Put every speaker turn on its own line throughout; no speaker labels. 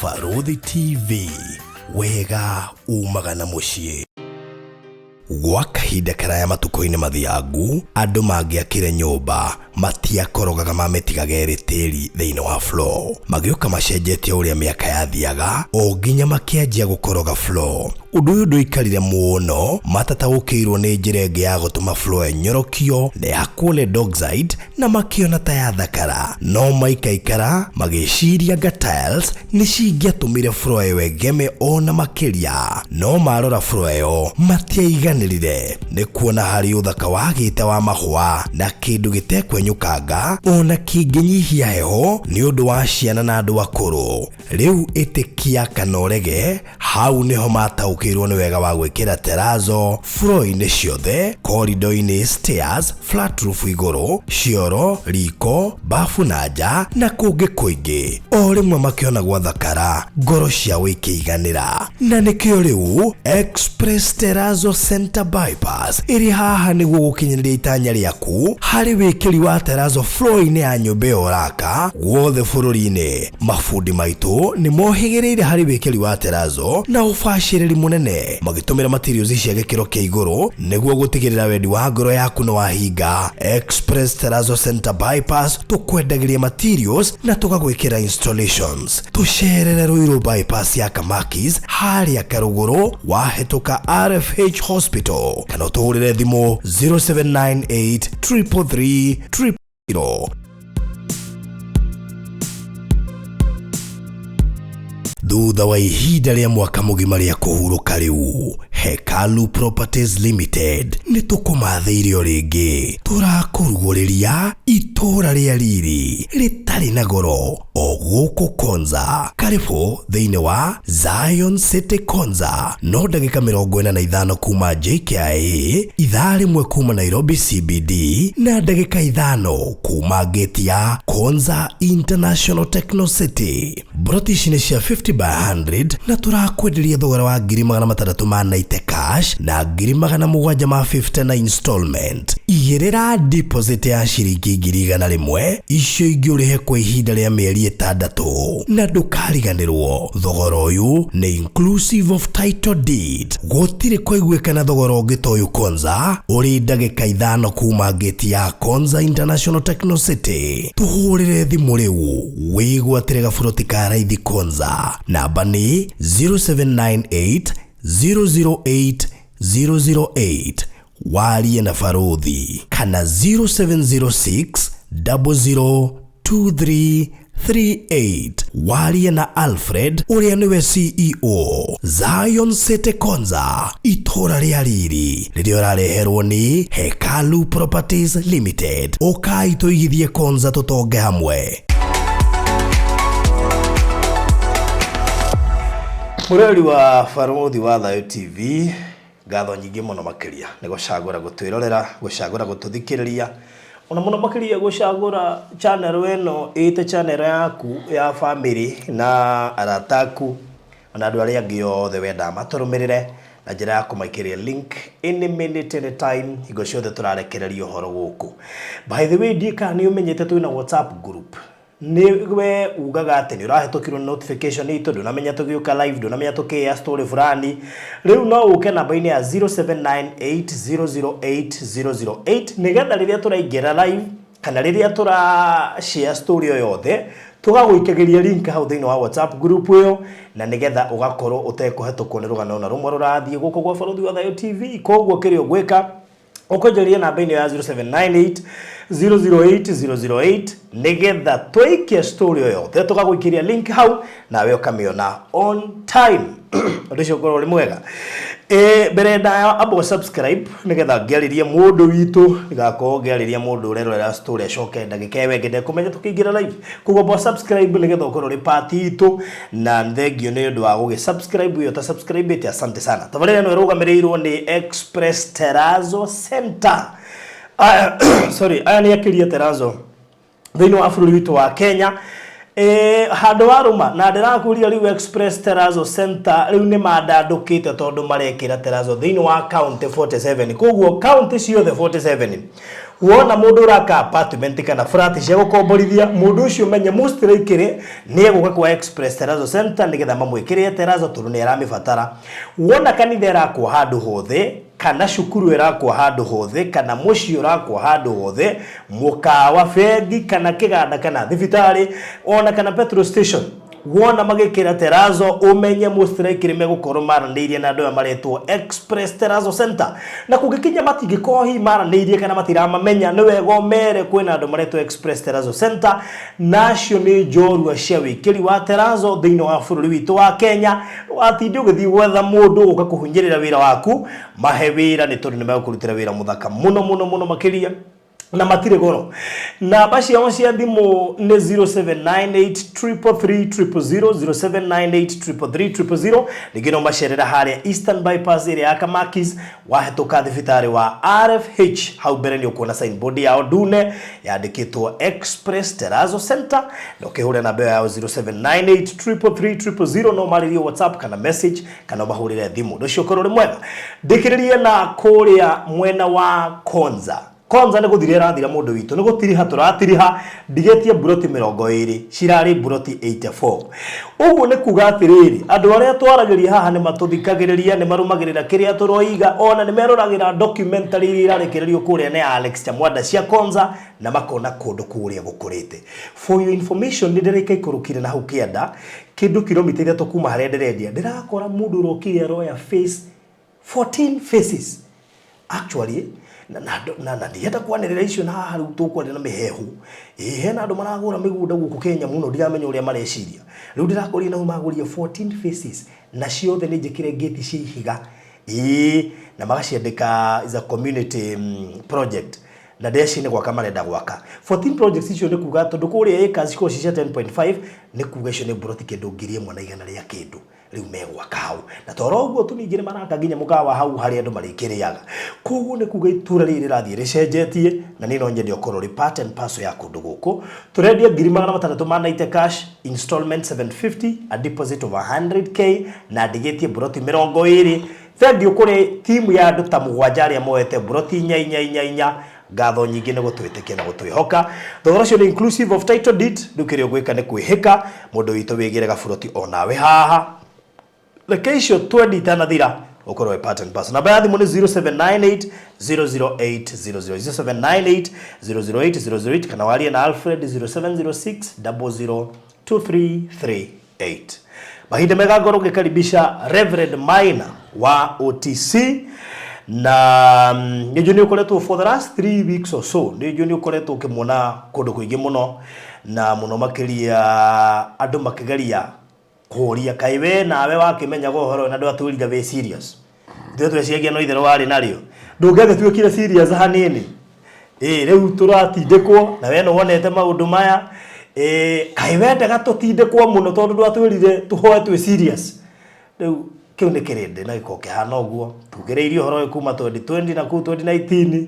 Barũthi TV, wega umaga na mũciĩ. Gwa kahinda karaya matukũ-inĩ mathiangu, andũ mangĩakire nyũmba matiakorogaga mamĩtigaga ĩrĩ tĩri thĩinĩ wa floor. Magĩũka macenjetie ũrĩa mĩaka yathiaga o nginya makĩanjia gũkoroga floor. Ũndũ ũyũ ndũikarire mũno matataũkĩirwo nĩ njĩra ĩngĩ ya gũtũma floor ĩnyorokio na ĩhakwo lead oxide na makĩona ta yathakara. No maikaikara magĩciria anga tiles nĩ cingĩatũmire floor ĩyo ĩgeme o na makĩria. No marora floor ĩyo matiaiganĩrire nĩ kuona harĩ ũthaka wagĩte wa mahũa na kĩndũ gĩtekwenyũkanga o na kĩngĩnyihia heho nĩ ũndũ wa ciana na andũ akũrũ. Rĩu ĩtĩkia kana ũrege, hau nĩho mataũkĩirwo nĩ wega wa gwĩkĩra terrazzo floor-inĩ ciothe, corridor-inĩ, stairs, flat roof igũrũ, cioro, riko, bafu na nja na kũngĩ kũingĩ. O rĩmwe makĩona gwathakara, ngoro ciao ikĩiganĩra. Na nĩkĩo rĩu Express Terrazzo Center Bypass ĩrĩ haha nĩguo gũkinyanĩria itanya rĩaku harĩ wĩkĩri wa terrazzo floor-inĩ ya nyũmba ĩyo ũraka guothe bũrũri-inĩ. Mabundi maitũ nĩ mohĩgĩrĩire harĩ wĩkĩri wa terrazzo na ũbacĩrĩri mũnene magĩtũmĩra materials cia gĩkĩro kĩa igũrũ nĩguo gũtigĩrĩra wendi wa ngoro yaku nĩ wahinga. Express Terrazzo Center Bypass tũkwendagĩria materials na tũgagwĩkĩra installations. Tũcerere Ruiru Bypass ya Kamakis harĩa Karũgũrũ wahĩtũka RFH Hospital kana ũtũhũrĩre thimũ 0798 333 0. Thutha wa ihinda rĩa mwaka mũgima rĩa kũhurũka rĩu, Hekalu Properties Limited nĩ tũkũmathĩire o rĩngĩ. Tũrakũrugũrĩria itũũra rĩa riri rĩtarĩ na goro o gũkũ Konza. Karĩbũ thĩinĩ wa Zion City Konza, no ndagĩka 45 kuma JKIA, ithaa rĩmwe kuma Nairobi CBD na ndagĩka 5 kuma gate ya Konza International Techno City. Mburoti ici nĩ cia 50 by 100 na tũrakwenderia thogora wa ngiri magana matandatũ ma 90 cash na ngiri magana mũgwanja ma 50 na installment. Igĩrĩra deposit ya ciringi ngiri igana rĩmwe, icio ingĩ ũrĩhe kwa ihinda rĩa mĩeri 6, na ndũkariganĩrwo thogora ũyũ nĩ inclusive of title deed. Gũtirĩ kũiguĩkana thogora ũngĩ ta ũyũ Konza, ũrĩ ndagĩka 5 kuma gate ya Konza International Techno City. Tũhũrĩre thimũ rĩu wĩgwatĩre gaburoti ka raithi Konza. Namba nĩ 0798 008 008, warie na Barũthi, kana 0706 002338, warie na Alfred ũrĩa nĩwe CEO. Zion City Konza, itũũra rĩa riri rĩrĩa ũrareherwo nĩ Hekalu Properties Limited. Ũkai tũigithie Konza tũtonge hamwe. Mũrori wa Barũthi wa Thayũ TV, ngatho nyingĩ mũno makĩria nĩ gũcagũra gũtwĩrorera, gũcagũra gũtũthikĩrĩria, ona mũno makĩria gũcagũra channel ĩno ĩte channel yaku ya family na arata aku ona andũ arĩa angĩ othe wendaga matũrũmĩrĩre na njĩra ya kũmaikĩria link any minute, any time, hingo ciothe tũrarekereria ũhoro gũkũ. By the way, ndiĩ kana nĩ ũmenyete twĩna WhatsApp group. Nĩ we ugaga atĩ nĩ ũrahĩtũkirwo nĩ notification itũ, ndũnamenya tũgĩũka live, ndũnamenya tũkĩya story fulani. Rĩu no ũke namba-inĩ ya 0798008008 nĩgetha rĩrĩa tũraingĩra live kana rĩrĩa tũra share story o yothe tũgagũikagĩria link hau thĩinĩ wa WhatsApp group ĩyo, na nĩgetha ũgakorwo ũtekũhetũkwo nĩ rũgano na rũmwe rũrathiĩ gũkũ gwa Barũthi wa Thayũ TV. Koguo kĩrĩa ũgwĩka, ũkũnjĩrĩria namba-inĩ ya 0798 008 008 nĩgetha twaikia story o yothe tũgagũikĩria link hau nawe ũkamĩona on time. Ũndũ ũcio ũkorwo ũrĩ mwega. Mbere ndaya, amba subscribe nĩgetha ngĩarĩrie mũndũ witũ, ndigakorwo ngĩarĩria mũndũ ũrerorera story acoke ndagĩka ĩyo ĩngĩ ndekũmenya tũkĩingĩra live. Koguo amba subscribe nĩgetha ũkorwo ũrĩ part itũ, na thengio nĩ ũndũ wa gũgĩ subscribe ĩyo ta subscribe ĩte. Asante sana. Tabarĩra ĩno ĩrũgamĩrĩirwo nĩ Express Terrazzo Center. Aya, sorry, aya nĩ akĩria terrazzo thĩinĩ wa bũrũri witũ wa Kenya. Handũ warũma na ndĩrakũria rĩu Express Terrazzo Center rĩu nĩ mandandũkĩte tondũ marekĩra terrazzo thĩinĩ wa county 47. Koguo county ciothe 47. Wona mũndũ ũraka apartment kana flat cia gũkomborithia, mũndũ ũcio menye most likely nĩ egũka kwa Express Terrazzo Center nĩgetha mamwĩkĩrĩre terrazzo tondũ nĩ aramĩbatara. Wona kanitha ĩrakwo handũ hothe, kana cukuru ĩrakwo handũ hothe, kana mũciĩ ũrakwo handũ hothe, mũkawa, bengi, kana kĩganda kana thibitarĩ, ona kana petrol station, wona magĩkĩra terrazzo ũmenye most likely megũkorwo maranĩirie na andũ aya maretwo Express Terrazzo Center. Na kũngĩkinya matingĩkorwo hihi maranĩirie kana matiramamenya, nĩ wega ũmere kwĩna andũ maretwo Express Terrazzo Center, na acio nĩ njorua cia wĩkĩri wa terrazzo thĩinĩ wa bũrũri witũ wa Kenya. Ndũgatinde ũgĩthiĩ gwetha mũndũ ũgũka kũhunyĩrĩra wĩra waku, mahe wĩra nĩ tondũ nĩ megũkũrutĩra wĩra mũthaka mũno mũno mũno makĩria na matirĩ goro. Namba ciao cia thimũ nĩ 0798333000, 0798333000. Rĩngĩ no macerera harĩa Eastern Bypass ĩrĩa ya Kamakis, wahĩtũka thibitarĩ wa RFH hau mbere nĩ ũkuona signboard yao ndune yandĩkĩtwo Express Terrazzo Center, na ũkĩhũre namba ĩyo yao 0798333000 no marĩrie WhatsApp kana message kana ũmahũrĩre thimũ. Ũndũ ũcio ũkorwo ũrĩ mwega. Ndĩkĩrĩrie na kũrĩa mwena wa Konza. Konza nĩ gũthira ĩrathira mũndũ witũ, nĩ gũtiriha tũratiriha, ndigĩtie mburoti 20, cirarĩ mburoti 84. Ũguo nĩ kuga atĩrĩrĩ, andũ arĩa twaragĩria haha nĩ matũthikagĩrĩria, nĩ marũmagĩrĩra kĩrĩa tũroiga, ona nĩ meroragĩra documentary iria irarekererio kũrĩa nĩ Alex Chamwanda cia Konza, na makona kũndũ kũrĩa gũkũrĩte. For your information, nĩ ndĩraikaikũrũkire na hau kĩanda, kĩndũ kilomita 3 kuma harĩa ndĩrendia, ndĩrakora mũndũ ũrokire aroya face 14 faces actually, na na na, na ndienda kwanĩrĩra icio na haha rĩu tũkwaria na mĩhehu. Ĩĩ, hena andũ maragũra mĩgũnda gũkũ Kenya mũno, ndiramenya ũrĩa mareciria. Rĩu ndĩrakorire nao magũrire 14 faces na ciothe nĩ njĩkĩre ngĩti cia ihiga, ĩĩ, na magaciandĩka is a community project, na ndeci nĩ gwaka marenda gwaka 14 projects icio. Nĩ kuga tondũ kũrĩa acres cikoragwo ci cia 10.5, nĩ kuga icio nĩ mburoti kĩndũ 1,100 rĩa kĩndũ rĩu megwaka hau. Na toro ũguo tu, ningĩ nĩ maraka nginya mũkawa hau harĩa andũ marĩkĩrĩaga. Koguo nĩ kuga itũra rĩrĩ rĩrathiĩ rĩcenjetie, na niĩ no nyende ũkorwo rĩ part and parcel ya kũndũ gũkũ. Tũrendia 690,000 cash, installment 750, a deposit of 100K, na ndigĩtie mburoti 20. Thengiũ kũrĩ timu ya andũ ta mũgwanja arĩa moete mburoti inya inya inya inya. Ngatho nyingĩ nĩ gũtwĩtĩkia na gũtwĩhoka. Thogora ũcio nĩ inclusive of title deed. Rĩu kĩrĩa ũgwĩka nĩ kwĩhĩka mũndũ witũ wĩgĩre gaburoti onawe haha, reke icio twendi itanathira ũkorwo wĩ part and parcel. Namba ya thimũ nĩ 0798 008 00, 0798 008 008, kana warie na Alfred 0706 002338. Mahinda mega ngorwo ngĩkaribisha Reverend Maina wa OTC, na nĩ njũĩ nĩ ũkoretwo for the last 3 weeks or so, nĩ njũĩ nĩ ũkoretwo ũkĩmuona kũndũ kũingĩ mũno na mũno makĩria, andũ makĩgeria kũria kaĩ we nawe wakĩmenyaga ũhoro ũyũ na ndwatwĩrire wĩ serious. Ithuĩ tweciagia no itherũ warĩ narĩo, ndũngĩagĩtuĩkire serious hanini. Ĩ rĩu tũratindĩkwo na we nĩ wonete maũndũ maya. Ĩ kaĩ wendaga tũtindĩkwo mũno tondũ ndwatwĩrire tũhoe twĩ serious? Rĩu kĩu nĩ kĩrĩndĩ na gĩkorwo kĩhana ũguo. Tugĩrĩirie ũhoro ũyũ kuma 2020 na kũu 2019,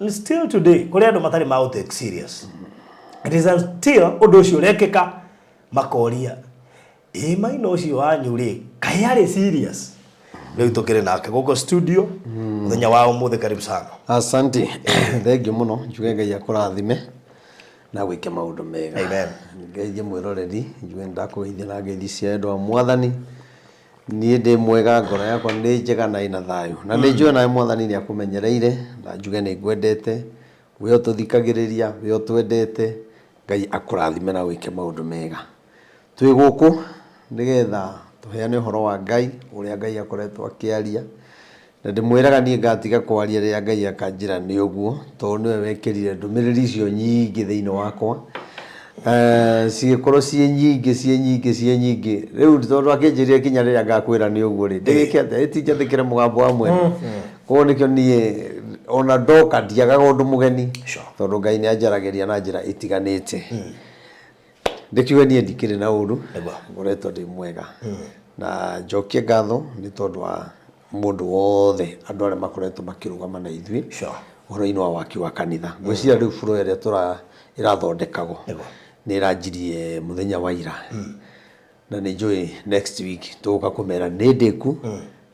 and still today kũrĩ andũ matarĩ ma take serious. It is until ũndũ ũcio ũrekĩka makoria, ĩ Maina ũcio wanyu rĩ, kaĩ arĩ serious? Rĩu tũkĩrĩ nake gũkũ studio mũthenya wa ũmũthĩ. Karibu sana.
Asante, thengiũ mũno. Njuge Ngai akũrathime na gwĩke maũndũ mega.
Amen.
Ngeithie mwĩroreri, njuge nĩndakũgeithia na ngeithi cia wendo wa Mwathani. Niĩ ndĩ mwega, ngoro yakwa nĩ njega na ĩna thayũ, na nĩ njũĩ nawe Mwathani nĩ akũmenyereire. Na njuge nĩ ngwendete we ũtũthikagĩrĩria, we ũtwendete. Ngai akũrathime na wĩke maũndũ mega. Twĩ gũkũ nĩgetha tũheane ũhoro wa Ngai, ũrĩa Ngai akoretwo akĩaria, na ndĩmwĩraga niĩ ngatiga kwaria rĩrĩa Ngai akanjĩra nĩ ũguo, tondũ nĩwe wekĩrire ndũmĩrĩri icio nyingĩ thĩinĩ wakwa. Cigĩkorwo ciĩ nyingĩ, ciĩ nyingĩ, ciĩ nyingĩ. Rĩu tondũ akĩnjĩrire kinya rĩrĩa ngakwĩra nĩ ũguo rĩ, ndĩgĩke atĩa? Ĩti njathĩkĩre mũgambo wa mwene. Koguo nĩkĩo niĩ ona ndoka ndiagaga ũndũ mũgeni, tondũ Ngai nĩ anjaragĩria na njĩra ĩtiganĩte. Ndĩkiuge niĩ ndikĩrĩ na ũru, ngoretwo ndĩ mwega, na njokie ngatho nĩ tondũ wa mũndũ wothe, andũ arĩa makoretwo makĩrũgama na ithuĩ ũhoro-inĩ wa waki wa kanitha. Ngwĩciria rĩu floor ĩrĩa tũra ĩrathondekagwo nĩ ĩranjirie mũthenya wa ira, na nĩ njũĩ next week tũgũka kũmera nĩ ndĩku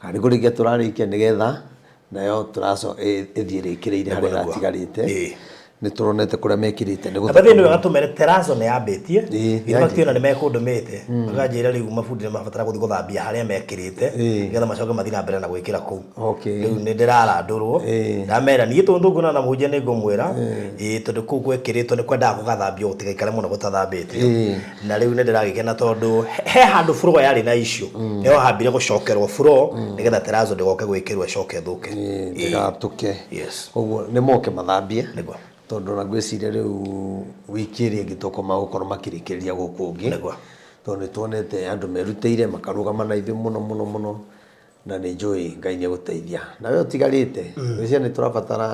kana nĩ kũrĩkia tũrarĩkia, nĩgetha Nayo turaco ĩthiĩ ĩrĩkĩrĩire harĩa
Nĩguo.
ĩratigarĩte. Nĩ tũronete kũrĩa mekĩrĩte nĩ
Na
gũthaka
nĩ
mũno.
wega tũmere terazo nĩ yambĩtie.
Ĩĩ,
In fact ona nĩ mekũndũmĩte makanjĩra rĩu mabundi nĩ mabatara gũthiĩ gũthambia harĩa mekĩrĩte nĩgetha macoke mathiĩ na mbere na gwĩkĩra kũu. Rĩu nĩ ndĩrarandũrwo. Ndamera niĩ tondũ nguona na mũhunjia nĩ ngũmwĩra, ĩĩ, tondũ kũu gwekĩrĩtwo nĩ kwendaga gũgathambio gũtigaikare mũno gũtathambĩtio. Na rĩu nĩ ndĩragĩkena tondũ he handũ floor yarĩ na issue, nĩho hambire gũcokerwo floor nĩgetha terazo ndĩgoke gwĩkĩrwo ĩcoke ĩthũke.
Ndĩgatũke.
Yes.
Koguo nĩ moke mathambie.
Nĩguo.
Tondũ ona ngwĩciria rĩu wiki ĩrĩa ĩngĩ tũkorwo magũkorwo makĩrĩkĩrĩria gũkũ ũngĩ.
Nĩguo.
Tondũ nĩ tuonete andũ merutĩire makarũgama na ithuĩ mũno mũno mũno, na nĩ njũĩ Ngai nĩ egũteithia. Na we ũtigarĩte, ngwĩciria nĩ tũrabatara,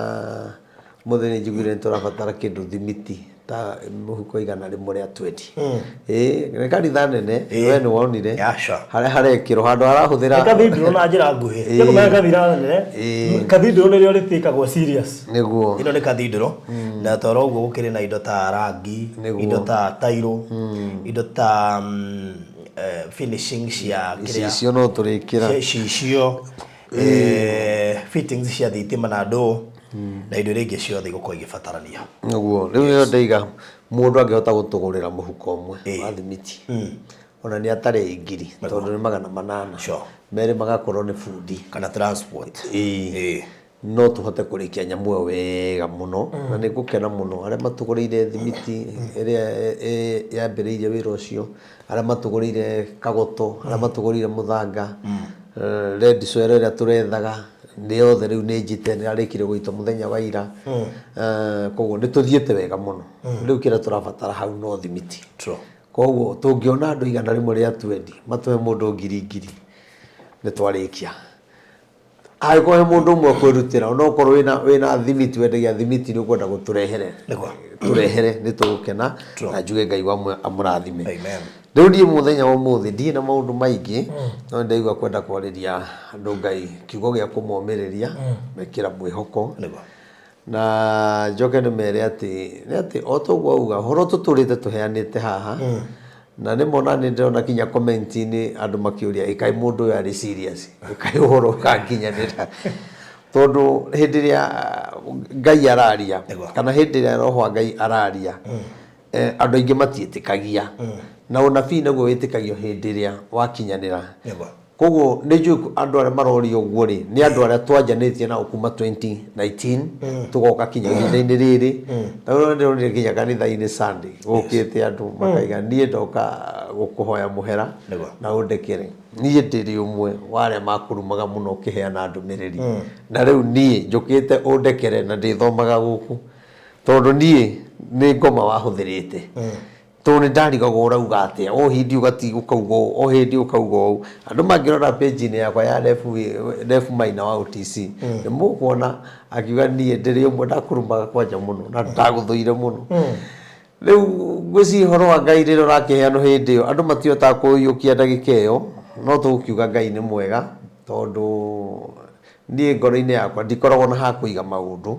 ũmũthĩ nĩ njiguire nĩ tũrabatara kĩndũ thimiti ta mũhuko 100 rĩa twendi. Ĩĩ, nĩ kanitha nene, we nĩ wonire
Yeah, sure.
harĩa harekĩrwo, handũ harahũthĩra
Nĩ cathedral na njĩra nguhĩ.
Ĩĩ.
Nĩ kũmenya cathedral nene. Cathedral nĩrĩo rĩtĩkagwo serious.
Nĩguo.
Ĩno nĩ cathedral, na toro ũguo gũkĩrĩ na indo ta rangi,
Nĩguo.
indo ta tairo, indo ta finishing cia kĩrĩa
Icicio no tũrĩkĩra.
Cia icicio, fittings cia thitima na ndoo, na indo iria ingĩ ciothe igũkorwo igĩbatarania.
Nĩguo, rĩu nĩyo ndaiga mũndũ angĩhota gũtũgũrĩra mũhuko ũmwe wa thimiti, ona nĩ atarĩ ngiri, tondũ nĩ 800.
Sure.
Merĩ magakorwo nĩ bundi.
Kana transport.
Ĩĩ. No tũhote kũrĩkia nyamũ ĩyo wega mũno, na nĩ ngũkena mũno arĩa matũgũrĩire thimiti ĩrĩa yambĩrĩirie wĩra ũcio, arĩa matũgũrĩire kagoto, arĩa matũgũrĩire mũthanga, red soil ĩrĩa tũrethaga, nĩ yothe rĩu nĩ njite, nĩ yarĩkirie gũitwo mũthenya wa ira. Koguo nĩ tũthiĩte wega mũno. Rĩu kĩrĩa tũrabatara hau no thimiti.
True.
Koguo tũngĩona andũ 100 rĩa twendi matũhe mũndũ ngiri ngiri, nĩ twarĩkia. Angĩkorwo he mũndũ ũmwe ũkwĩrutĩra, ona okorwo wĩna thimiti, wendagia thimiti, nĩ ũkwenda gũtũrehere,
Nĩguo.
tũrehere, nĩ tũgũkena
True.
na njuge Ngai wa amũrathime.
Amen.
Rĩu niĩ mũthenya wa ũmũthĩ ndirĩ na maũndũ maingĩ, no nĩ ndaigua kwenda kwarĩria andũ Ngai kiugo gĩa kũmomĩrĩria, mekĩra mwĩhoko.
Nĩguo.
Na njoke ndĩmere atĩ, nĩ atĩ o ta ũguo auga, ũhoro tũtũrĩte tũheanĩte haha, na nĩ mona nĩ ndĩrona kinya comment-inĩ andũ makĩũria, ĩ kaĩ mũndũ ũyũ arĩ serious, ĩ kaĩ ũhoro ũgakinyanĩra. Tondũ hĩndĩ ĩrĩa Ngai araria,
Nĩguo.
kana hĩndĩ ĩrĩa Roho wa Ngai araria, andũ aingĩ matiĩtĩkagia. Na ũnabii naguo wĩtĩkagio hĩndĩ ĩrĩa wakinyanĩra.
Nĩguo.
Koguo nĩ njũĩ andũ arĩa maroria ũguo rĩ, nĩ andũ arĩa twanjanĩtie nao kuma 2019 tũgoka kinya ihinda-inĩ rĩrĩ. Na rĩu ndĩronire nginya kanitha-inĩ Sunday gũkĩte andũ makaiga niĩ ndoka gũkũhoya mũhera
Nĩguo.
na ũndekere. Niĩ ndĩrĩ ũmwe wa arĩa makũrumaga mũno ũkĩheana ndũmĩrĩri. Na rĩu niĩ njũkĩte ũndekere na ndĩthomaga gũkũ tondũ niĩ nĩ ngoma wahũthĩrĩte. Tondũ nĩ ndarigagwo ũrauga atĩa, o hĩndĩ ũgatiga ũkauga ũũ, o hĩndĩ ũkauga ũũ. Andũ mangĩrora page-inĩ yakwa ya Rev Maina wa OTC, nĩ mũkuona akiuga niĩ ndĩrĩ ũmwe ndakũrumaga kwanja mũno na ndagũthũire mũno. Rĩu ngwĩciria ũhoro wa Ngai rĩrĩa ũrakĩheanwo hĩndĩ ĩyo, andũ matihotaga kũũiyũkia ndagĩka ĩyo, no tũgũkiuga Ngai nĩ mwega tondũ niĩ ngoro-inĩ yakwa ndikoragwo na ha kũiga maũndũ,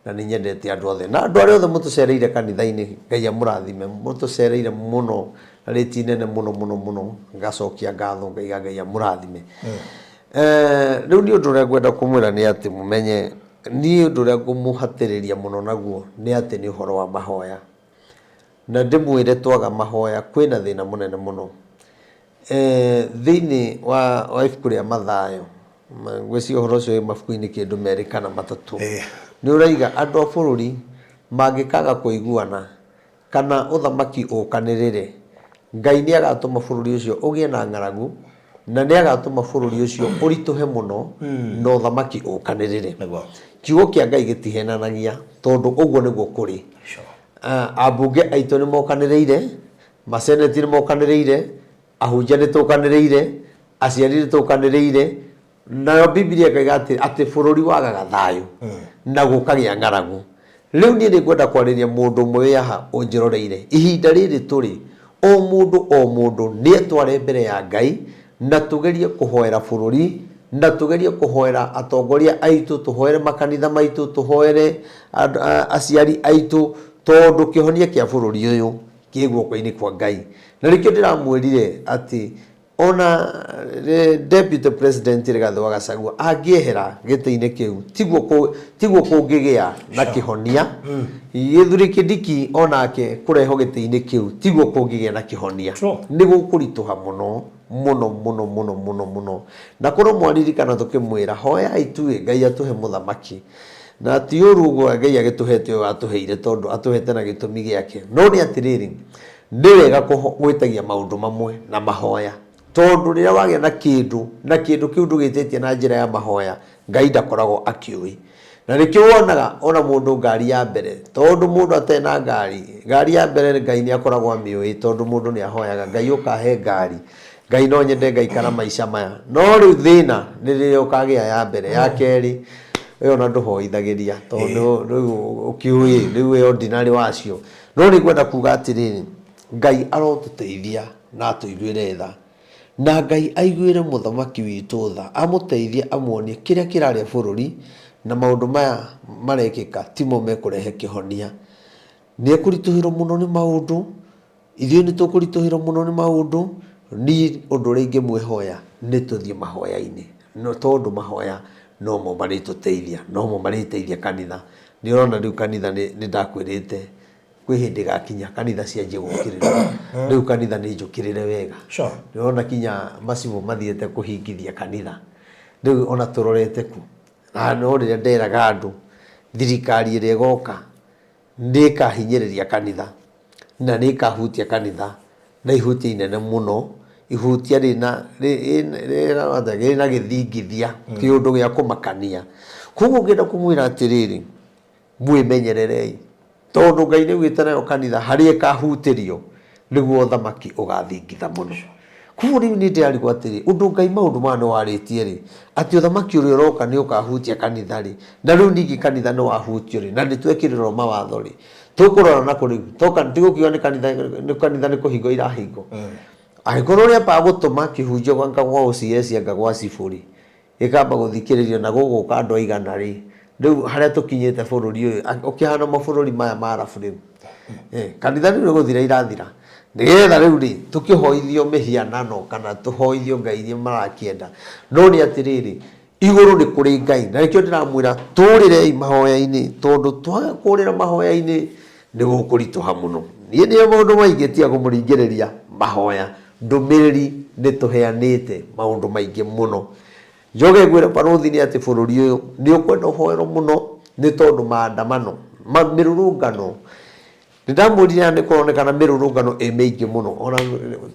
na nĩ nyendete andũ othe. Na andũ arĩa othe mũtũcereire kanitha-inĩ, Ngai amũrathime, mũtũcereire mũno na rĩti nene mũno mũno mũno, ngacokia ngatho ngaiga Ngai amũrathime. Rĩu niĩ ũndũ ũrĩa ngwenda kũmwĩra nĩ atĩ mũmenye, niĩ ũndũ ũrĩa ngũmũhatĩrĩria mũno naguo nĩ atĩ nĩ ũhoro wa mahoya. Na ndĩmwĩre twaga mahoya kwĩna thĩna mũnene mũno. Thĩinĩ wa ibuku rĩa Mathayo, ngwĩciria ũhoro ũcio wĩ mabuku-inĩ kĩndũ merĩ kana matatũ, nĩ ũraiga andũ a bũrũri mangĩkaga kũiguana kana ũthamaki ũkanĩrĩre, Ngai nĩ agatũma bũrũri ũcio ũgĩe na ng'aragu na nĩ agatũma bũrũri ũcio ũritũhe mũno na ũthamaki ũkanĩrĩre. Kiugo kĩa Ngai gĩtihenanagia tondũ ũguo nĩguo kũrĩ. Ambunge aitũ nĩ mokanĩrĩire, maseneti nĩ mokanĩrĩire, ahunjia nĩ tũkanĩrĩire, aciari nĩ tũkanĩrĩire, nayo Bibilia ĩkaiga atĩ bũrũri wagaga thayũ na gũkagĩa ng'aragu. Rĩu niĩ nĩ ngwenda kwarĩria mũndũ ũmwe wĩ haha ũnjĩroreire, ihinda rĩrĩ tũrĩ, o mũndũ o mũndũ nĩ etware mbere ya Ngai na tũgerie kũhoera bũrũri, na tũgerie kũhoera atongoria aitũ, tũhoere makanitha maitũ, tũhoere aciari aitũ, tondũ kĩhonia kĩa bũrũri ũyũ kĩ guoko-inĩ kwa Ngai. Na nĩkĩo ndĩramwĩrire atĩ Ona Deputy President Rigathĩ wa Gachagua angĩehera gĩtĩ-inĩ kĩu, tiguo tiguo kũngĩgĩa na kĩhonia. Gĩthuri Kindiki onake kũrehwo gĩtĩ-inĩ kĩu tiguo kũngĩgĩa na kĩhonia. Nĩ gũkũritũha mũno mũno mũno mũno mũno mũno. Na korwo mwaririkana tũkĩmwĩra hoyai tuĩ Ngai atũhe mũthamaki. Na ti ũru ũguo Ngai agĩtũhete ũyũ atũheire tondũ atũhete na gĩtũmi gĩake. No nĩ atĩrĩrĩ, nĩ wega gwĩtagia maũndũ mamwe na mahoya. Tondũ rĩrĩa wagĩa na kĩndũ, na kĩndũ kĩu ndũgĩtĩtie na njĩra ya mahoya, Ngai ndakoragwo akĩũĩ. Na nĩkĩo wonaga ona mũndũ ngari ya mbere, tondũ mũndũ atarĩ na ngari, ngari ya mbere Ngai nĩ akoragwo amĩũĩ tondũ mũndũ nĩ ahoyaga, Ngai ũkahe ngari, Ngai no nyende ngaikara maica maya. No rĩu thĩna nĩ rĩrĩa ũkagĩa ya mbere, ya kerĩ ĩyo ona ndũhoithagĩria tondũ rĩu ũkĩũĩ rĩu wĩ ordinary wacio. No nĩ ngwenda kuga atĩrĩrĩ, Ngai arotũteithia na atũiguĩre tha. Na Ngai aiguĩre mũthamaki witũ tha, amũteithie amuonie kĩrĩa kĩrarĩa bũrũri na maũndũ maya marekĩka timo mekũrehe kĩhonia. Nĩ ekũritũhĩrwo mũno nĩ maũndũ, ithuĩ nĩ tũkũritũhĩrwo mũno nĩ maũndũ, niĩ ũndũ ũrĩa ingĩmwĩhoya nĩ tũthiĩ mahoya-inĩ, tondũ mahoya nomo marĩtũteithia, nomo marĩteithia kanitha. Nĩ ũrona rĩu kanitha nĩ ndakwĩrĩte kwĩ hĩndĩ ĩgakinya kanitha cianjie gũkĩrĩrwo. Rĩu kanitha nĩ njũkĩrĩre wega. Nĩ ũrona kinya macibũ mathiĩte kũhingithia kanitha. Rĩu ona tũrorete kũ? Na no rĩrĩa nderaga andũ thirikari ĩrĩa ĩgoka nĩ ĩkahinyĩrĩria kanitha na nĩ ĩkahutia kanitha na ihutia inene mũno, ihutia rĩna rĩna gĩthingithia, kĩũndũ gĩa kũmakania. Koguo ngĩenda kũmwĩra atĩrĩrĩ, mwĩmenyererei, tondũ Ngai nĩ augĩte nayo kanitha harĩa ĩkahutĩrio nĩguo ũthamaki ũgathingitha mũno. Koguo rĩu niĩ ndĩrarigwo atĩrĩ, ũndũ Ngai maũndũ maya nĩ warĩtie rĩ, atĩ ũthamaki ũrĩa ũroka nĩ ũkahutia kanitha rĩ, na rĩu ningĩ kanitha nĩ wahutio rĩ, na nĩ twekĩrĩrwo mawatho rĩ, tũkũrora nakũ rĩu? Toka tigũkiuga nĩ kanitha nĩ kanitha nĩ kũhingwo irahingwo. Angĩkorwo ũrĩambaga gũtũma kĩhunjio anga gwa OCS anga gwa cibũ rĩ, gĩkamba gũthikĩrĩrio na gũgũka andũ aigana rĩ, rĩu harĩa tũkinyĩte bũrũri ũyũ ũkĩhana mabũrũri maya ma arabu rĩu. Kanitha rĩu nĩ gũthira irathira nĩgetha rĩu rĩ tũkĩhoithio mĩhianano kana tũhoithio ngai iria marakĩenda. No nĩ atĩrĩrĩ, igũrũ nĩ kũrĩ Ngai na nĩkĩo ndĩramwĩra tũrĩrei mahoya-inĩ tondũ twaga kũrĩra mahoya-inĩ nĩ gũkũritũha mũno. Niĩ nĩyo maũndũ maingĩ tiga kũmũringĩrĩria mahoya. Ndũmĩrĩri nĩ tũheanĩte maũndũ maingĩ mũno. Njoke ngwĩre barũthi nĩ atĩ bũrũri ũyũ nĩ ũkwenda ũhoerwo mũno nĩ tondũ maandamano, mĩrũrũngano, nĩ ndamwĩrire haha nĩ kũronekana mĩrũrũngano ĩ mĩingĩ mũno ona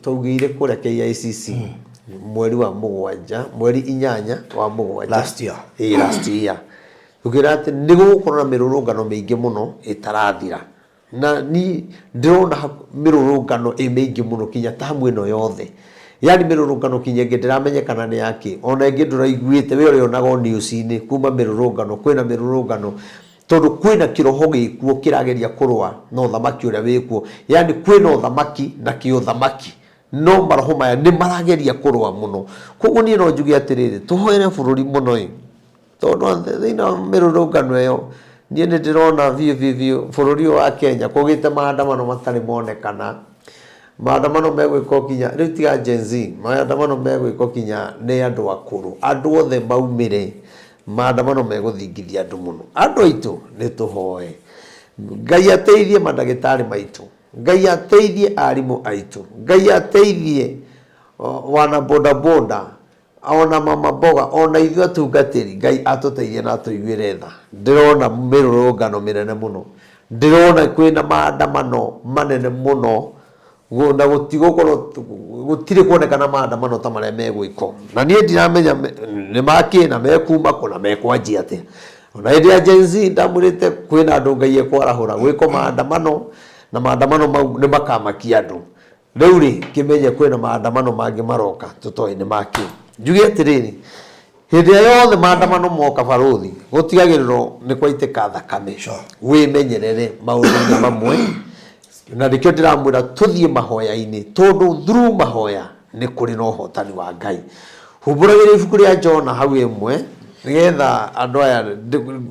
twaugĩire kũrĩa KICC mweri wa mũgwanja, mweri inyanya wa mũgwanja.
Last year.
Ĩĩ, last year. Tũkĩra atĩ nĩ gũgũkorwo na mĩrũrũngano mĩingĩ mũno ĩtarathira. Na ni ndĩrona mĩrũrũngano ĩ mĩingĩ mũno kinya tamu ĩno yothe. Yani mĩrũrũngano kinya ĩngĩ ndĩramenyekana nĩ yakĩ. Ona ĩngĩ ndũraiguĩte, we ũrĩonaga o news-inĩ kuma mĩrũrũngano, kwĩna mĩrũrũngano. Tondũ kwĩna kĩroho gĩkuo kĩrageria kũrũa na ũthamaki ũrĩa wĩkuo. Yani kwĩna ũthamaki na kĩũthamaki. No maroho maya nĩ marageria kũrũa mũno. Koguo niĩ no njuge atĩrĩrĩ, tũhoere bũrũri mũno ĩ. Tondũ thĩinĩ wa mĩrũrũngano ĩyo, niĩ nĩ ndĩrona biũ biũ biũ bũrũri ũyũ wa Kenya kũgĩte maandamano matarĩ monekana. Maandamano megwĩkwo kinya, rĩu tiga Gen Z, maandamano megwĩkwo kinya nĩ andũ akũrũ. Andũ othe maumĩre, maandamano megũthingithia andũ mũno. Andũ aitũ nĩ tũhoe Ngai ateithie mandagĩtarĩ maitũ, Ngai ateithie arimũ aitũ, Ngai ateithie wana bodaboda, Ona mama mboga, ona ithuĩ atungatĩri, Ngai atũteithie na atũiguĩre tha. Ndĩrona mĩrũrũngano mĩnene mũno. Ndĩrona kwĩna maandamano manene mũno, na gũtigũkorwo, gũtirĩ kuonekana maandamano ta marĩa megwĩkwo. Na niĩ ndiramenya nĩ makĩ na mekuma kũ na mekwanjia atĩa. Ona hĩndĩ ya Gen Z ndamwĩrĩte kwĩna andũ Ngai ekwarahũra gwĩkwo maandamano, na maandamano mau nĩ makamakia andũ. Rĩu rĩ, kĩmenye kwĩna maandamano mangĩ maroka tũtoĩ nĩ makĩ. Njuge atĩrĩrĩ, hĩndĩ ĩrĩa yothe maandamano moka barũthi, gũtigagĩrĩrwo nĩ kwaitĩka thakame. Wĩmenyerere maũndũ-inĩ mamwe, na nĩkĩo ndĩramwĩra tũthiĩ mahoya-inĩ, tondũ through mahoya nĩ kũrĩ na ũhotani wa Ngai. Humbũragĩria ibuku rĩa Jona hau ĩmwe, nĩgetha andũ aya,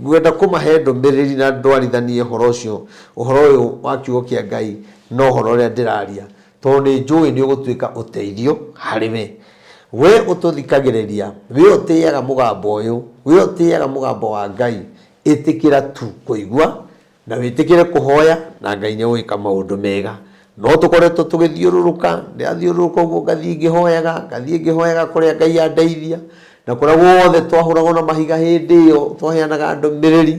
ngwenda kũmahe ndũmĩrĩri na ndwarithanie ũhoro ũcio, ũhoro ũyũ wa kiugo kĩa Ngai na ũhoro ũrĩa ndĩraria, tondũ nĩ njũĩ nĩ ũgũtuĩka ũteithio harĩ we. We ũtũthikagĩrĩria, we ũtĩaga mũgambo ũyũ, we ũtĩaga mũgambo wa Ngai, ĩtĩkĩra tu kũigua na wĩtĩkĩre kũhoya na Ngai nĩ egwĩka maũndũ mega. No tũkoretwo tũgĩthiũrũrũka, ndĩrathiũrũrũka ũguo ngathiĩ ngĩhoyaga, ngathiĩ ngĩhoyaga kũrĩa Ngai andeithia, na kũrĩa guothe twahũragwo na mahiga hĩndĩ ĩyo twaheanaga ndũmĩrĩri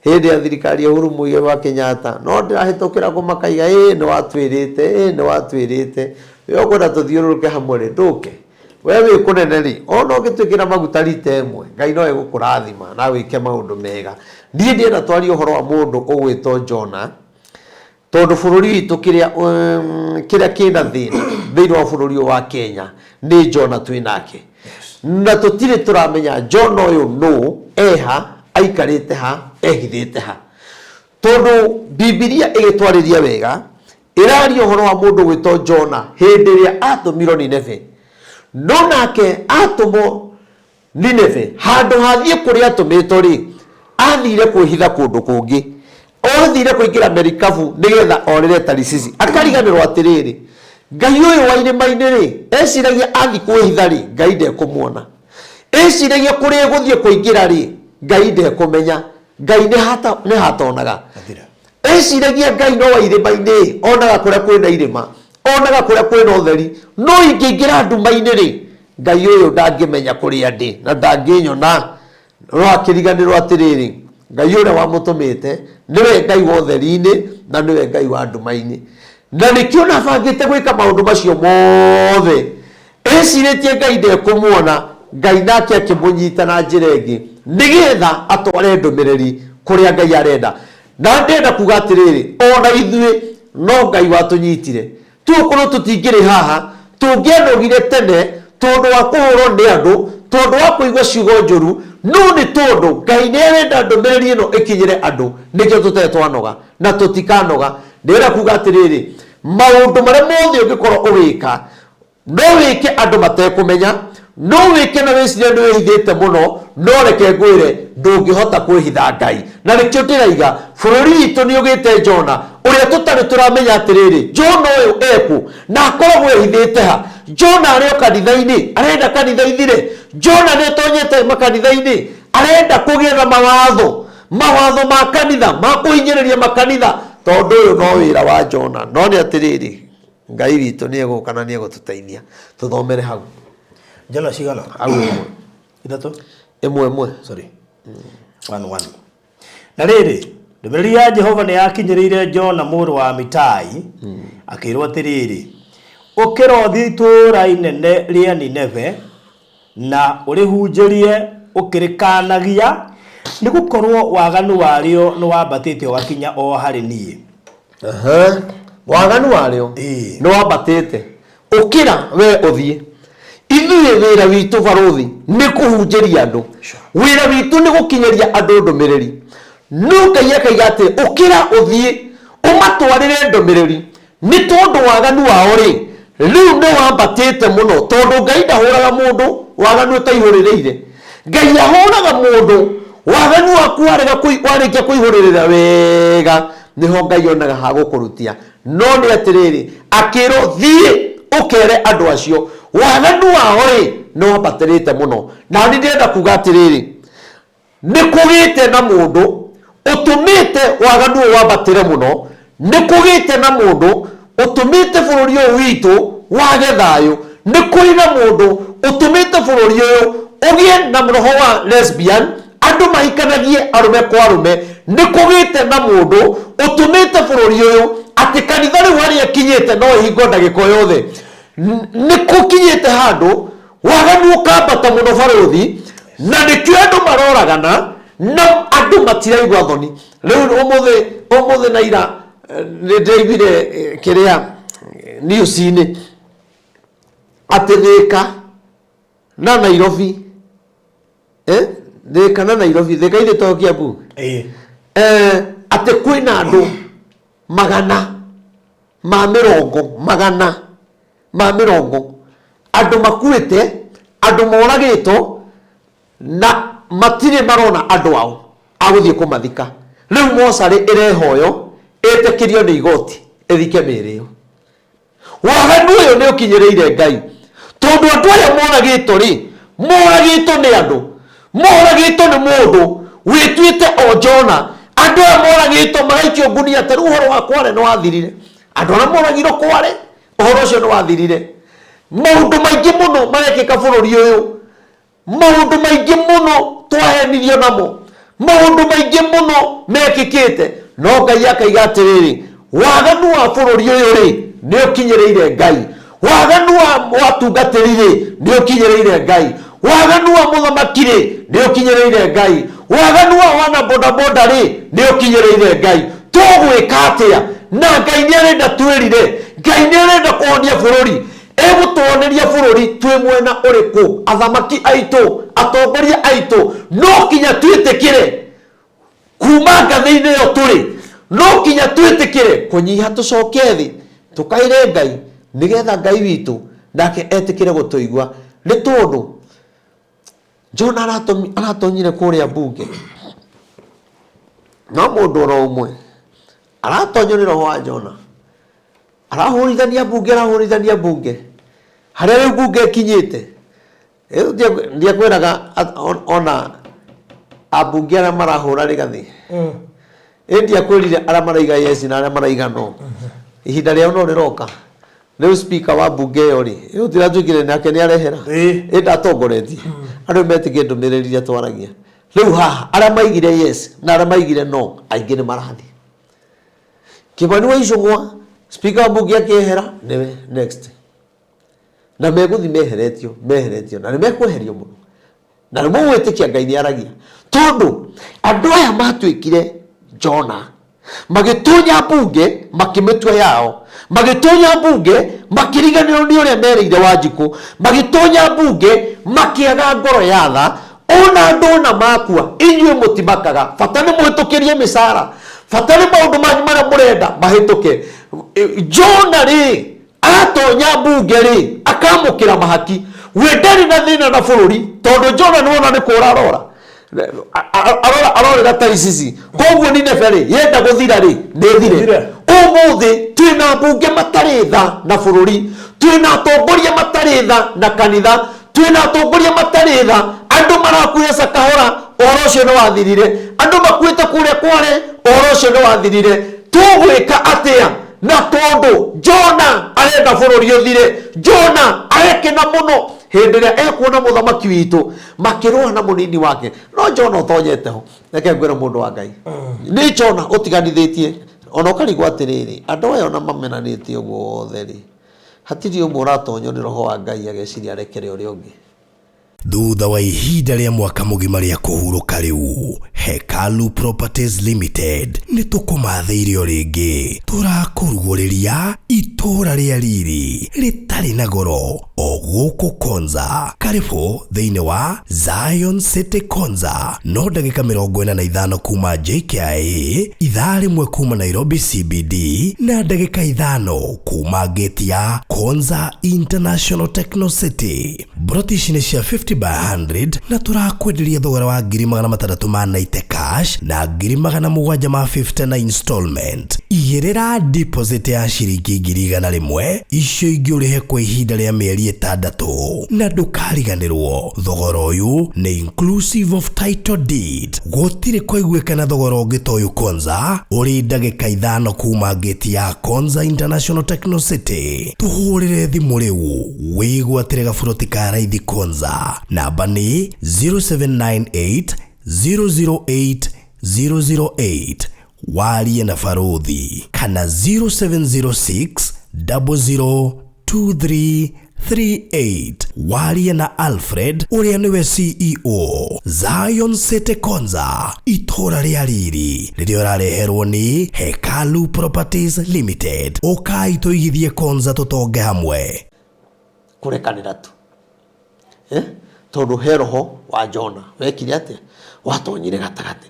hĩndĩ ya thirikari ya Uhuru Muigai wa Kenyatta, no ndĩrahĩtũkĩra kũ makaiga ĩĩ nĩ watwĩrĩte, ĩĩ nĩ watwĩrĩte, we ũkwenda tũthiũrũrũke hamwe rĩ, ndũke. We wĩ kũnene rĩ, ona ũngĩtwĩkĩra maguta rita ĩmwe, Ngai no egũkũrathima na wĩke maũndũ mega. Niĩ ndĩrenda twarie ũhoro wa mũndũ ũgwĩtwo Jona, tondũ bũrũri witũ kĩrĩa kĩrĩa kĩna thĩna thĩinĩ wa bũrũri ũyũ wa Kenya nĩ Jona twĩ nake. Na tũtirĩ tũramenya Jona ũyũ nũ, eha, aikarĩte ha, ehithĩte ha. Tondũ Bibilia ĩgĩtwarĩria wega, Ĩraria ũhoro wa mũndũ gwĩtwo Jona hĩndĩ ĩrĩa atũmirwo Nineve. No nake atũmwo Nineve, handũ ha athiĩ kũrĩa atũmĩtwo-rĩ, athire kwĩhitha kũndũ kũngĩ. Athire kũingĩra merikabu nĩgetha orĩre Tarisisi. Akariganĩrwo atĩrĩrĩ, Ngai ũyũ wa irĩma-inĩ-rĩ, eciragia athiĩ kwĩhitha-rĩ, Ngai ndekũmuona. Eciragia kũrĩa egũthiĩ kũingĩra-rĩ, Ngai ndekũmenya. Ngai nĩ hatonaga. Eciragia Ngai no wa irĩma-inĩ, onaga kũrĩa kwĩna irĩma, onaga kũrĩa kwĩna ũtheri, no ingĩingĩra nduma-inĩ-rĩ, Ngai ũyũ ndangĩmenya kũrĩa ndĩ na ndangĩnyona. No akĩriganĩrwo atĩrĩrĩ, Ngai ũrĩa wamũtũmĩte nĩwe Ngai wa ũtheri-inĩ na nĩwe Ngai wa nduma-inĩ. Na nĩkĩo nabangĩte gwĩka maũndũ macio mothe. Ecirĩtie Ngai ndekũmuona, Ngai nake akĩmũnyita na njĩra ĩngĩ nĩgetha atware ndũmĩrĩri kũrĩa Ngai arenda. Na ndĩrenda kuga atĩrĩrĩ, ona ithuĩ no Ngai watũnyitire. Tũgũkorwo tũtingĩrĩ haha, tũngĩanogire tene tondũ wa kũhũrwo nĩ andũ, tondũ wa kũigua ciugo njũru, no nĩ tondũ Ngai nĩ arenda ndũmĩrĩri ĩno ĩkinyĩre andũ, nĩkĩo tũtarĩ twanoga na tũtikanoga. Ndĩrenda kuga atĩrĩrĩ, maũndũ marĩa mothe ũngĩkorwo ũgĩka, No wĩke andũ matekũmenya, no wĩke na wĩcirie nĩ wĩhithĩte mũno, no reke ngwĩre ndũngĩhota kwĩhitha Ngai. Na nĩkĩo ndĩraiga bũrũri witũ nĩ ũgĩte Jona, ũrĩa tũtarĩ tũramenya atĩrĩrĩ, Jona ũyũ ekũ na akoragwo ehithĩte ha? Jona arĩ o kanitha-inĩ, arenda kanitha ithire. Jona nĩ atonyete makanitha-inĩ, arenda kũgĩe na mawatho, mawatho ma kanitha, ma kũhinyĩrĩria makanitha, tondũ ũyũ no wĩra wa Jona. No nĩ atĩrĩrĩ, Ngai witũ nĩ egũka na nĩ egũtũteithia. Tũthomere hau.
Jona cigana?
Hau ĩmwe.
Ithatũ?
Ĩmwe ĩmwe.
Sorry. One one. Na rĩrĩ, ndũmĩrĩri ya Jehova nĩ yakinyĩrĩire Jona mũrũ wa Amitai, akĩĩrwo atĩrĩrĩ, Ũkĩra ũthiĩ itũũra inene rĩa Nineve, na ũrĩhunjĩrie ũkĩrĩkaanagia, nĩ gũkorwo waganu warĩo nĩwambatĩte ũgakinya o harĩ niĩ.
Aha. Waganu warĩo
Ĩĩ.
nĩ wambatĩte. Ũkĩra we ũthiĩ. Ithuĩ wĩra witũ barũthi nĩ kũhunjĩria andũ. Wĩra witũ nĩ gũkinyĩria andũ ndũmĩrĩri. No Ngai akaiga atĩ ũkĩra ũthiĩ ũmatwarĩre ndũmĩrĩri. Nĩ tondũ waganu wao-rĩ, rĩu nĩwambatĩte mũno, tondũ Ngai ndahũraga mũndũ waganu ũtaihũrĩrĩire. Ngai ahũraga mũndũ waganu waku warega warĩkia kũihũrĩrĩra wega, nĩho Ngai onaga ha gũkũrutia. No nĩ atĩrĩrĩ, akĩrwo thiĩ ũkere andũ acio waganu wao-rĩ, nĩwambatĩrĩte mũno. Na niĩ ndĩrenda kuga atĩrĩrĩ, Nĩ kũgĩte na mũndũ ũtũmĩte waganu ũyũ wambatĩre mũno, nĩ kũgĩte na mũndũ ũtũmĩte bũrũri ũyũ witũ wage thayũ, nĩ kũrĩ na mũndũ ũtũmĩte bũrũri ũyũ ũgĩe na roho wa lesbian, andũ mahikanagie arũme kwa arũme, nĩ kũgĩte na mũndũ ũtũmĩte bũrũri ũyũ atĩ kanitha rĩu harĩa ĩkinyĩte no ĩhingwo ndagĩka o yothe. Nĩ kũkinyĩte handũ Waganu ũkambata mũno barũthi, na nĩkĩo andũ maroragana na andũ matiraigua thoni. Rĩu ũmũthĩ ũmũthĩ na ira eh, nĩ ndĩraiguire eh, kĩrĩa eh, news-inĩ atĩ Thĩka na Nairobi eh, Thĩka na Nairobi, Thĩka ithe to Kiambu
Ĩĩ.
eh, atĩ kwĩna andũ magana ma mĩrongo magana ma mĩrongo andũ makuĩte andũ moragĩtwo na matirĩ marona andũ ao a gũthiĩ kũmathika rĩu mocarĩ ĩrehoyo ĩtĩkĩrio nĩ igoti ĩthike mĩĩrĩ ĩyo waganu ũyũ nĩ ũkinyĩrĩire ngai tondũ Tondũ andũ aya moragĩtwo rĩ, moragĩtwo nĩ andũ, moragĩtwo nĩ mũndũ wĩtuĩte o Jona. Andũ aya moragĩtwo magaikio ngunia, ta rĩu ũhoro wa Kware nĩ wathirire. Andũ arĩa moragirwo Kware, ũhoro ũcio nĩ wathirire. Maũndũ maingĩ mũno marekĩka bũrũri ũyũ. Maũndũ maingĩ mũno twahenirio namo, maũndũ maingĩ mũno mekĩkĩte, no Ngai akaiga atĩrĩrĩ, waganu wa bũrũri ũyũ rĩ, nĩ ũkinyĩrĩire Ngai. Waganu wa watungatĩri rĩ, nĩ ũkinyĩrĩire Ngai. Waganu wa mũthamaki rĩ, nĩ ũkinyĩrĩire Ngai. Waganu wa wana bodaboda rĩ, nĩ ũkinyĩrĩire Ngai. Tũgwĩka atĩa? Na Ngai nĩ arenda twĩrire. Ngai nĩ arenda kũhonia bũrũri. Egũtũhoneria bũrũri twĩ mwena ũrĩkũ? Athamaki aitũ, atongoria aitũ, no kinya twĩtĩkĩre kuma ngathĩ-inĩ ĩyo tũrĩ, no kinya twĩtĩkĩre kũnyiha tũcoke thĩ tũkaĩre Ngai nĩgetha Ngai witũ nake etĩkĩre gũtũigua. Nĩ tondũ Jona aratonyire kũrĩa mbunge no mũndũ oro ũmwe aratonyio nĩ roho wa Jona. Arahũrithania mbunge, arahũrithania mbunge harĩa rĩu mbunge ĩkinyĩte. Rĩu ndiakwĩraga ona ambunge arĩa marahũra rĩgathĩ. Ĩ ndiakwĩrire arĩa maraiga yes na arĩa maraiga no. Ihinda rĩao no rĩroka. Rĩu speaker wa mbunge ĩyo rĩ, ĩyo tiratuĩkire nake nĩ arehera. Ĩ ndatongoretie. Andũ metĩkie ndũmĩrĩri iria twaragia. Rĩu haha arĩa maigire yes na arĩa maigire no aingĩ nĩ marathiĩ. Kĩmani wa Icũng'wa, speaker wa mbunge akĩehera nĩwe next. Na megũthiĩ meheretio, meheretio na nĩ mekweherio mũno. Na nĩ mũgwĩtĩkia Ngai nĩ aragia. Tondũ andũ aya matuĩkire Jona, magĩtunya mbunge makĩmĩtua yao, magĩtunya mbunge makĩriganĩrwo nĩ ũrĩa merĩire Wanjikũ, magĩtunya mbunge makĩaga ngoro ya tha. Ona andũ ona makua inyuĩ mũtimakaga, bata nĩ mũhĩtũkĩrie mĩcara, bata nĩ maũndũ manyu marĩa mũrenda mahĩtũke. Jona rĩ atonya mbunge rĩ akamũkĩra mahaki, we ndarĩ na thĩna na bũrũri tondũ Jona nĩwona nĩ kũra arora arorera Tarisisi, koguo Nineve rĩ yenda gũthira rĩ nĩ ĩthire. Ũmũthĩ twĩna mbunge matarĩ tha na bũrũri, twĩna atongoria matarĩ tha na kanitha, twĩna atongoria matarĩ tha. Andũ marakuire Sakahora, ũhoro ũcio nĩ wathirire. Andũ makuĩte kũrĩa Kware, ũhoro ũcio nĩ wathirire. Tũgwĩka atĩa? Na tondũ Jona arenda bũrũri ũthire, Jona arekena mũno hĩndĩ ĩrĩa ekuona mũthamaki witũ makĩrũa na mũnini wake. No Jona ũtonyete ho, reke ngwĩre mũndũ wa Ngai, nĩ Jona ũtiganithĩtie. Ona ũkarigwo atĩrĩrĩ, andũ aya ona mamenanĩte ũguo othe rĩ, hatirĩ ũmwe ũratonywo nĩ roho wa Ngai ageciria arekere ũrĩa ũngĩ.
Thutha wa ihinda rĩa mwaka mũgima rĩa kũhurũka rĩu, Hekalu Properties Limited nĩ tũkũmathĩire o rĩngĩ. Tũrakũrugũrĩria itũũra rĩa riri rĩtarĩ na goro o gũkũ Konza. Karĩbũ thĩinĩ wa Zion City Konza, no ndagĩka 45 kuma JKIA, ithaa rĩmwe kuma Nairobi CBD, na ndagĩka 5 kuma gate ya Konza International Techno City. Mburoti ici nĩ cia 50 by 100 na tũrakwenderia thogora wa ngiri magana matandatũ ma 90 cash na ngiri magana mũgwanja ma 50 na installment. Igĩrĩra deposit ya ciringi ngiri igana rĩmwe, icio ingĩ ũrĩhe kwa ihinda rĩa mĩeri 6. Na ndũkariganĩrwo, thogora ũyũ nĩ inclusive of title deed. Gũtirĩ kwaiguĩkana thogora ũngĩ ta ũyũ Konza, ũrĩ ndagĩka 5 kuma gate ya Konza International Techno City. Tũhũrĩre thimũ rĩu wĩgwatĩre gaburoti ka raithi Konza. Namba nĩ 0798 008 008. Warie na barũthi kana 0706 002338. Warie na Alfred ũrĩa nĩwe CEO Zion City Konza, itũũra rĩa riri rĩrĩa ũrareherwo nĩ Hekalu Properties Limited. Ũkai tũigithie Konza tũtonge hamwe.
Kũrekanĩra tu. Tondũ he roho wa Jona wekire atĩa? Watonyire gatagatĩ.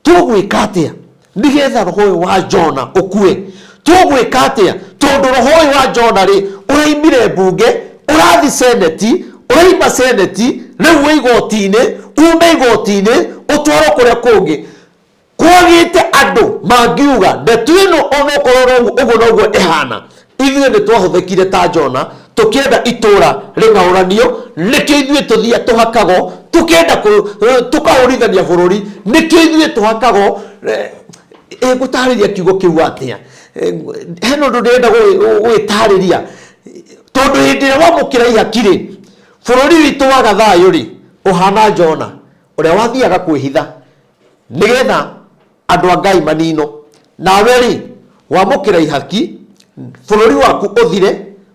Tũgwĩka atĩa nĩgetha roho ũyũ wa Jona ũkue? Tũgwĩka atĩa tondũ roho ũyũ wa Jona rĩ ũraimire mbunge, ũrathi seneti, ũraima seneti, rĩu wĩ igoti-inĩ, ume igoti-inĩ ũtwarwo kũrĩa kũngĩ. Kwagĩte andũ mangiuga ndeto ĩno onokorwo noguo ũguo noguo ĩhana, ithuĩ nĩ twahũthĩkire ta Jona Tũkĩenda itũra rĩng'aũranio, nĩkĩo ithuĩ tũthia tũhakagwo. Tũkĩenda tũkahũrithania bũrũri, nĩkĩo ithuĩ tũhakagwo. Ngũtarĩria kiugo kĩu atĩa? Hena ũndũ ndĩrenda gũgĩtarĩria, tondũ hĩndĩ ĩrĩa wamũkĩra ihaki rĩ, bũrũri witũ waga thayũ rĩ, ũhana Jona ũrĩa wathiaga kwĩhitha nĩgetha andũ a Ngai manino. Nawe rĩ, wamũkĩra ihaki, bũrũri waku ũthire,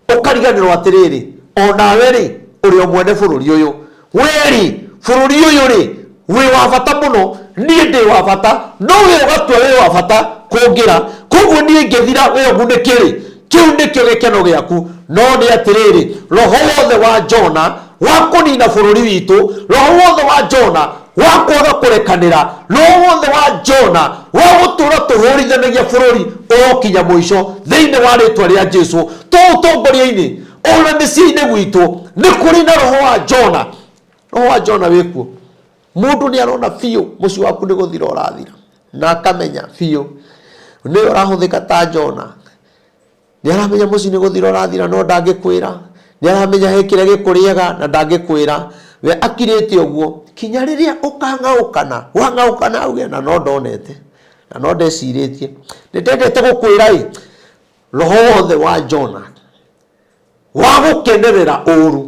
ũkariganĩrwo atĩrĩrĩ, o nawe rĩ, ũrĩ o mwene bũrũri ũyũ. We rĩ, bũrũri ũyũ rĩ, wĩ wa bata mũno, niĩ ndĩ wa bata, no we ũgatua wĩ wa bata kũngĩra. Koguo niĩ ngĩthira we ũgunĩke rĩ, kĩu nĩkĩo gĩkeno gĩaku. No nĩ atĩrĩrĩ, roho wothe wa Jona wa kũnina bũrũri witũ, roho wothe wa Jona wa kwaga kũrekanĩra, roho wothe wa Jona wa gũtũra tũhũrithanagia bũrũri ũrokinya mũico thĩinĩ wa rĩtwa rĩa Jesu. To ũtongoria-inĩ, ona mĩciĩ-inĩ gwitũ nĩ kũrĩ na roho wa Jona. Roho wa Jona wĩkuo. Mũndũ nĩ arona biũ mũciĩ waku nĩ gũthira ũrathira, na akamenya biũ nĩwe ũrahũthĩka ta Jona. Nĩ aramenya mũciĩ nĩ gũthira ũrathira, no ndangĩkwĩra. Nĩ aramenya he kĩrĩa gĩkũrĩaga na ndangĩkwĩra. We akirĩte ũguo kinya rĩrĩa ũkang'aũkana. Wang'aũkana auge, na no ndonete na no ndecirĩtie, nĩ ndendete gũkwĩra ĩ. Roho wothe wa Jona wa gũkenerera ũru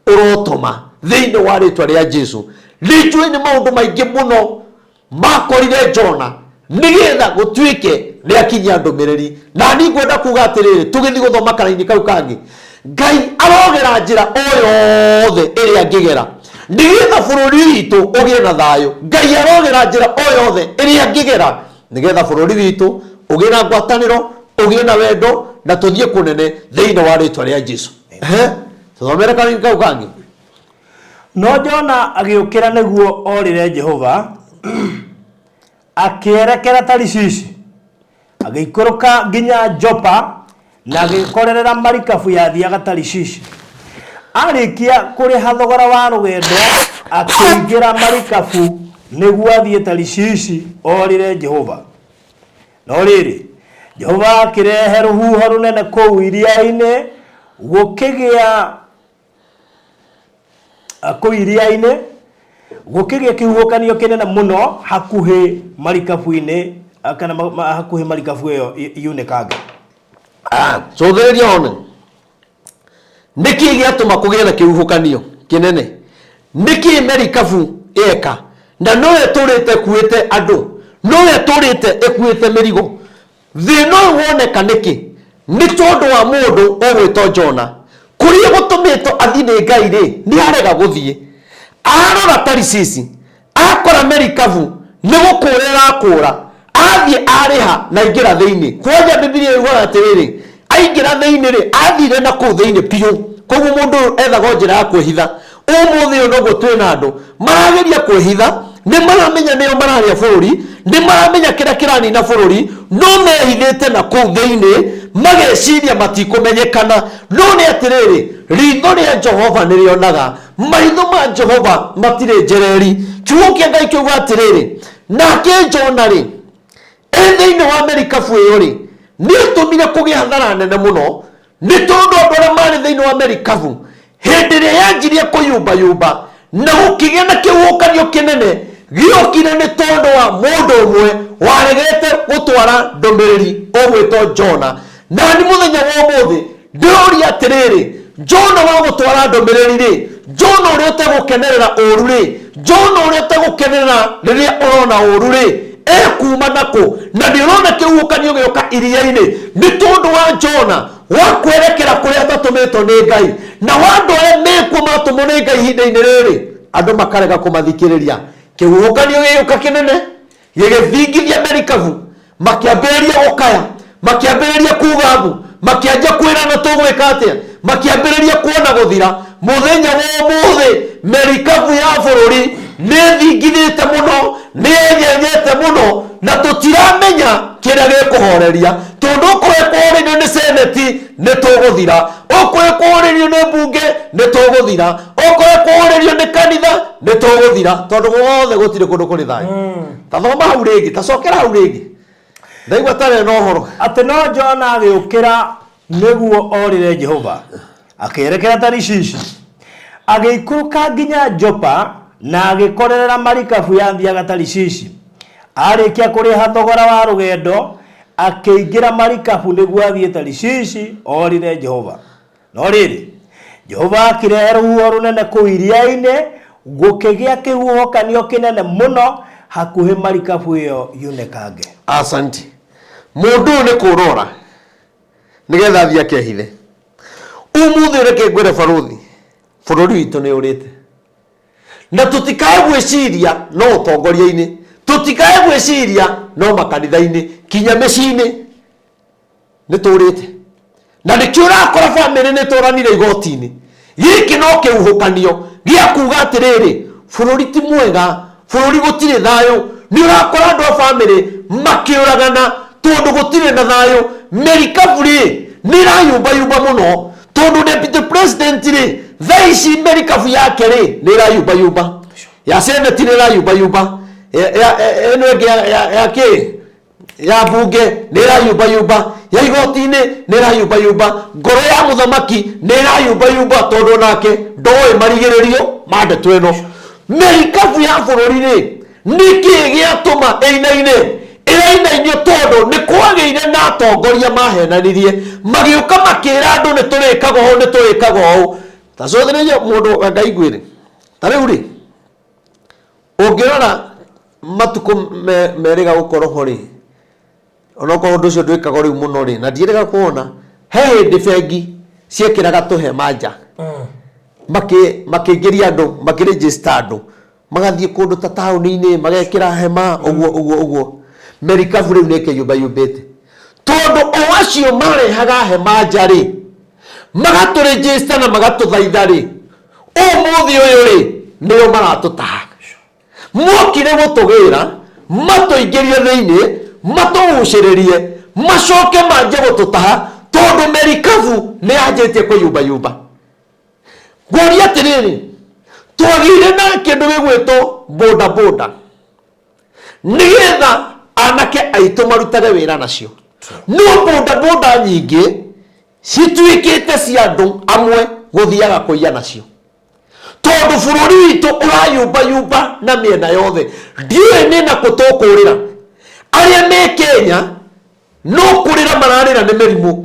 ũrotoma thĩinĩ wa rĩtwa rĩa Jesu. Nĩ njũĩ nĩ maũndũ maingĩ mũno makorire Jona nĩgetha gũtuĩke nĩ akinyia ndũmĩrĩri. Na niĩ ngwenda kuga atĩrĩrĩ, tũgĩthiĩ gũthoma karaini kau kangĩ, Ngai arogera njĩra o yothe ĩrĩa angĩgera nĩgetha bũrũri witũ ũgĩe na thayũ. Ngai arogera njĩra o yothe ĩrĩa angĩgera nĩgetha bũrũri witũ ũgĩe na ngwatanĩro, ũgĩe na wendo, na tũthiĩ kũnene thĩinĩ wa rĩtwa rĩa Jesu. Ehe, tũthomere karaini kau kangĩ.
No Jona agĩũkĩra nĩguo orĩre Jehova, akĩerekera Tarishishi. Agĩikũrũka nginya Jopa na agĩkorerera marikabu yathiaga Tarishishi. Arĩkia kũrĩha thogora wa rũgendo, akĩingĩra marikabu nĩguo athiĩ Tarishishi orĩre Jehova. No rĩrĩ, Jehova akĩrehe rũhuho rũnene kũu iria-inĩ, gũkĩgĩa kũu iria-inĩ gũkĩgĩa kĩhuhũkanio kĩnene mũno hakuhĩ marikabu-inĩ, kana hakuhĩ marikabu ĩyo yunĩkange.
Cũthĩrĩria one nĩkĩ gĩatũma kũgĩe na kĩhuhũkanio kĩnene, nĩkĩ merikabu ĩeka, na no ĩtũrĩte ĩkuĩte andũ, no ĩtũrĩte ĩkuĩte mĩrigo. Thĩna ũyũ woneka nĩkĩ? Nĩ tondũ wa mũndũ ũgwĩtwo Jona. Kũrĩa gũtũmĩtwo athiĩ nĩ Ngai rĩ, nĩ arega gũthiĩ. Arora Tarisisi, akora merikabu nĩ gũkũra ĩrakũra, athiĩ arĩha na aingĩra thĩinĩ. Kwanja Bibilia yugaga atĩrĩrĩ, aingĩra thĩinĩ rĩ, athire na kũu thĩinĩ biũ. Koguo mũndũ ũyũ ethaga o njĩra ya kwĩhitha. Ũmũthĩ ũyũ noguo twĩna andũ marageria kwĩhitha, nĩ maramenya nĩo mararĩa bũrũri, nĩ maramenya kĩrĩa kĩranina bũrũri, no mehithĩte na kũu thĩinĩ mageciria matikũmenyekana. No nĩ atĩrĩrĩ, ritho rĩa Jehova nĩ rĩonaga, maitho ma Jehova matirĩ njereri. Kiugo kĩa Ngai kiuga atĩrĩrĩ, nake Jona rĩ, e thĩinĩ wa merikabu ĩyo rĩ, nĩ atũmire kũgĩe hathara nene mũno, nĩ tondũ andũ arĩa marĩ thĩinĩ wa merikabu hĩndĩ ĩrĩa yanjirie kũyumbayumba na gũkĩgĩa na kĩhuhũkanio kĩnene, gĩokire nĩ tondũ wa mũndũ ũmwe waregete gũtwara ndũmĩrĩri ũgwĩtwo Jona. Na nĩ mũthenya wa ũmũthĩ ndĩroria atĩrĩrĩ, Jona wa gũtwara ndũmĩrĩri rĩ, Jona ũrĩa ũtegũkenerera ũru rĩ, Jona ũrĩa ũtegũkenerera rĩrĩa ũrona ũru rĩ, ekuma nakũ? Na nĩ ũrona kĩhuhũkanio gĩoka iria-inĩ nĩ tondũ wa Jona wa kwerekera kũrĩa atatũmĩtwo nĩ Ngai. Na wa andũ arĩa mekuo matũmwo nĩ Ngai ihinda-inĩ rĩrĩ, andũ makarega kũmathikĩrĩria. Kĩhuhũkanio gĩgĩũka kĩnene gĩgĩthingithia merikabu, makĩambĩrĩria gũkaya, makĩambĩrĩria kuga mbu, makĩanjia kwĩrana tũgwĩka atĩa, makĩambĩrĩria kuona gũthira. Mũthenya wa ũmũthĩ merikabu ya bũrũri nĩ ĩthingithĩte mũno, nĩ ĩnyenyete mũno, na tũtiramenya kĩrĩa gĩkũhoreria, tondũ okorwo ĩkũhorerio nĩ seneti nĩ tũgũthira, okorwo ĩkũhorerio nĩ mbunge nĩ tũgũthira, okorwo ĩkũhorerio nĩ kanitha nĩ tũgũthira, tondũ guothe gũtirĩ kũndũ kũrĩ thayũ. Ta thoma hau rĩngĩ, ta cokera hau rĩngĩ, ndaigua tarĩ na ũhoro.
Atĩ no Jona agĩũkĩra nĩguo orĩre Jehova. Akĩerekera Tarishishi. Agĩikũrũka nginya Jopa na agĩkorerera marikabu yathiaga Tarishishi. Arĩkia kũrĩha thogora wa rũgendo, akĩingĩra marikabu nĩguo athiĩ Tarishishi orĩre Jehova. No rĩrĩ, Jehova akĩrehe rũhuho rũnene kũu iria-inĩ, gũkĩgĩa kĩhuhũkanio kĩnene mũno hakuhĩ marikabu ĩyo yunĩkange.
Asante. Mũndũ ũyũ nĩ kũrora nĩgetha athiĩ akehithe. Ũmũthĩ reke ngwĩre barũthi, bũrũri witũ nĩ ũrĩte. Na tũtikae gwĩciria no ũtongoria-inĩ, tũtikae gwĩciria no makanitha-inĩ, kinya mĩciĩ-inĩ nĩ tũrĩte. Na nĩkĩo ũrakora bamĩrĩ nĩ twaranire igoti-inĩ. Gĩkĩ no kĩhuhũkanio gĩa kuga atĩrĩrĩ, bũrũri ti mwega, bũrũri gũtirĩ thayũ. Nĩ ũrakora andũ a bamĩrĩ makĩũragana tondũ gũtirĩ na thayũ. Merikabu rĩ, nĩ ĩrayumbayumba mũno tondũ deputy president rĩ, thaa ici merikabu yake rĩ, nĩ ĩrayumbayumba. Ya senate nĩ ĩrayumbayumba. Ĩno ĩngĩ ya kĩ? Ya bunge nĩ ĩrayumbayumba, ya igoti-inĩ nĩ ĩrayumbayumba, ngoro ya mũthamaki nĩ ĩrayumbayumba tondũ nake ndoĩ marigĩrĩrio ma ndeto ĩno. Merikabu ya bũrũri rĩ, nĩkĩ gĩatũma ĩinaine? Ĩrainainio tondũ nĩ kwagĩire na atongoria mahenanirie, magĩũka makĩra andũ nĩ tũrĩkaga ũũ, nĩ tũrĩkaga ũũ. Ta cũthĩrĩria mũndũ wa Ngai ngwĩre, ta rĩu rĩ, Ũngĩrora matukũ merĩga gũkorwo ho rĩ, onokorwo ũndũ ũcio ndwĩkagwo rĩu mũno rĩ, na ndiĩrĩga kuona, he hĩndĩ bengi ciekĩraga tũhema nja, makĩingĩria andũ, makĩ register andũ, magathiĩ kũndũ ta taũni-inĩ, magekĩra hema, ũguo ũguo ũguo. Merikabu rĩu nĩ ĩkĩyumbayumbĩte. Tondũ o acio marehaga hema nja rĩ, magatũ register na magatũthaitha rĩ, Ũmũthĩ ũyũ rĩ, nĩo maratũtaha. Mokire gũtũgĩra, matũingĩrie thĩinĩ, matũgucĩrĩrie, macoke manjie gũtũtaha, tondũ merikabu nĩ yanjĩtie kũyumbayumba. Ngũria atĩrĩrĩ, twagĩire na kĩndũ gĩgwĩtwo boda boda nĩgetha anake aitũ marutage wĩra nacio. No boda boda nyingĩ cituĩkĩte cia andũ amwe gũthiaga kũiya nacio tondũ bũrũri witũ ũrayumbayumba na mĩena yothe. Ndiũĩ nĩ nakũ tũkũrĩra. Arĩa me Kenya no kũrĩra mararĩra nĩ mĩrimũ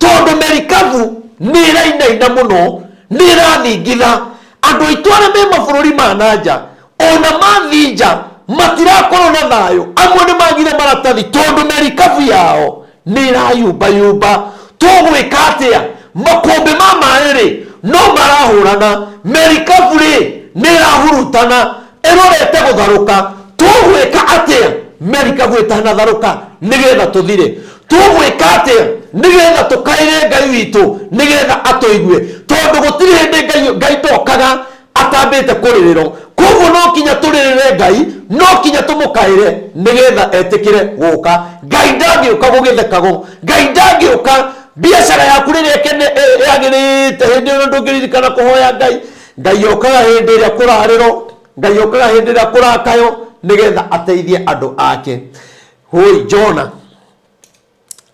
tondũ merikabu nĩ ĩrainaina mũno, nĩ ĩrathingitha. Andũ aitũ arĩa me mabũrũri ma na nja ona mathiĩ nja matirakorwo na thayũ. Amwe nĩ magire maratathi tondũ merikabu yao nĩ ĩrayumbayumba. Tũgwĩka atĩa? Makũmbĩ ma maĩ rĩ, no marahũrana, merikabu rĩ, nĩ ĩrahurutana ĩrorete gũtharũka. Tũgwĩka atĩa merikabu ĩtanatharũka nĩgetha tũthire? Tũgwĩka atĩa nĩgetha tũkaĩre Ngai witũ nĩgetha atũigue? Tondũ gũtirĩ hĩndĩ Ngai ndokaga atambĩte kũrĩrĩrwo. Koguo no kinya tũrĩrĩre Ngai, no kinya tũmũkaĩre nĩgetha etĩkĩre gũka. Ngai ndangĩũka gũgĩthekagwo, Ngai ndangĩũka biacara yaku rĩrĩa yagĩrĩte, hĩndĩ ĩyo ndũngĩririkana kũhoya Ngai. Ngai okaga hĩndĩ ĩrĩa kũrarĩrwo, Ngai okaga hĩndĩ ĩrĩa kũrakayo nĩgetha ateithie andũ ake. Hũi Jona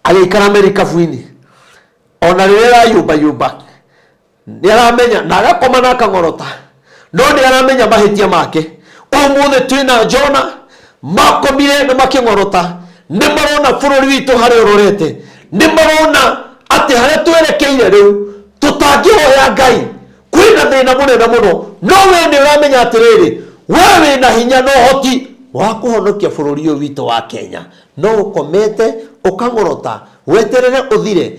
agĩikara merikabu-inĩ ona rĩrĩa ĩrayumbayumba nĩ aramenya na agakoma na akang'orota, no nĩ aramenya mahĩtia make. Ũmũthĩ twĩna Jona makomire na makĩng'orota, nĩ marona bũrũri witũ harĩa ũrorete, nĩ marona atĩ harĩa twerekeire rĩu tũtangĩhoya Ngai kwĩna thĩna mũnene mũno. No we nĩ ũramenya atĩrĩrĩ, we wĩna hinya na ũhoti wa kũhonokia bũrũri ũyũ witũ wa Kenya, no ũkomete ũkang'orota weterere ũthire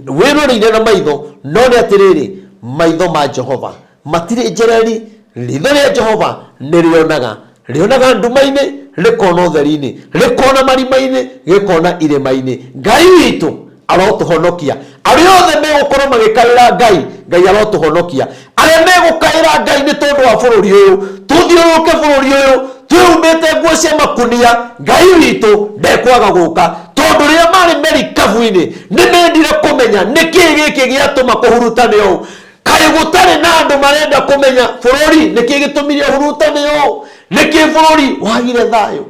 wĩroreire na maitho. No nĩ atĩrĩrĩ, maitho ma Jehova matirĩ njereri, ritho rĩa Jehova nĩ rĩonaga, rĩonaga nduma-inĩ, rĩkona ũtheri-inĩ, rĩkona marima-inĩ, rĩkona irĩma-inĩ. Ngai witũ arotũhonokia. Arĩa othe megũkorwo magĩkaĩra Ngai, Ngai arotũhonokia. Arĩa megũkaĩra Ngai nĩ tondũ wa bũrũri ũyũ, tũthiũrũrũke bũrũri ũyũ twĩhumbĩte nguo cia makunia, Ngai witũ ndekwaga gũka. Tondũ rĩrĩa marĩ merikabu-inĩ nĩ mendire kũmenya nĩkĩĩ gĩkĩ gĩatũma kũhurutane ũũ. Kaĩ gũtarĩ na andũ marenda kũmenya bũrũri nĩkĩĩ gĩtũmire ũhurutane ũũ, nĩkĩĩ bũrũri wagire thayũ?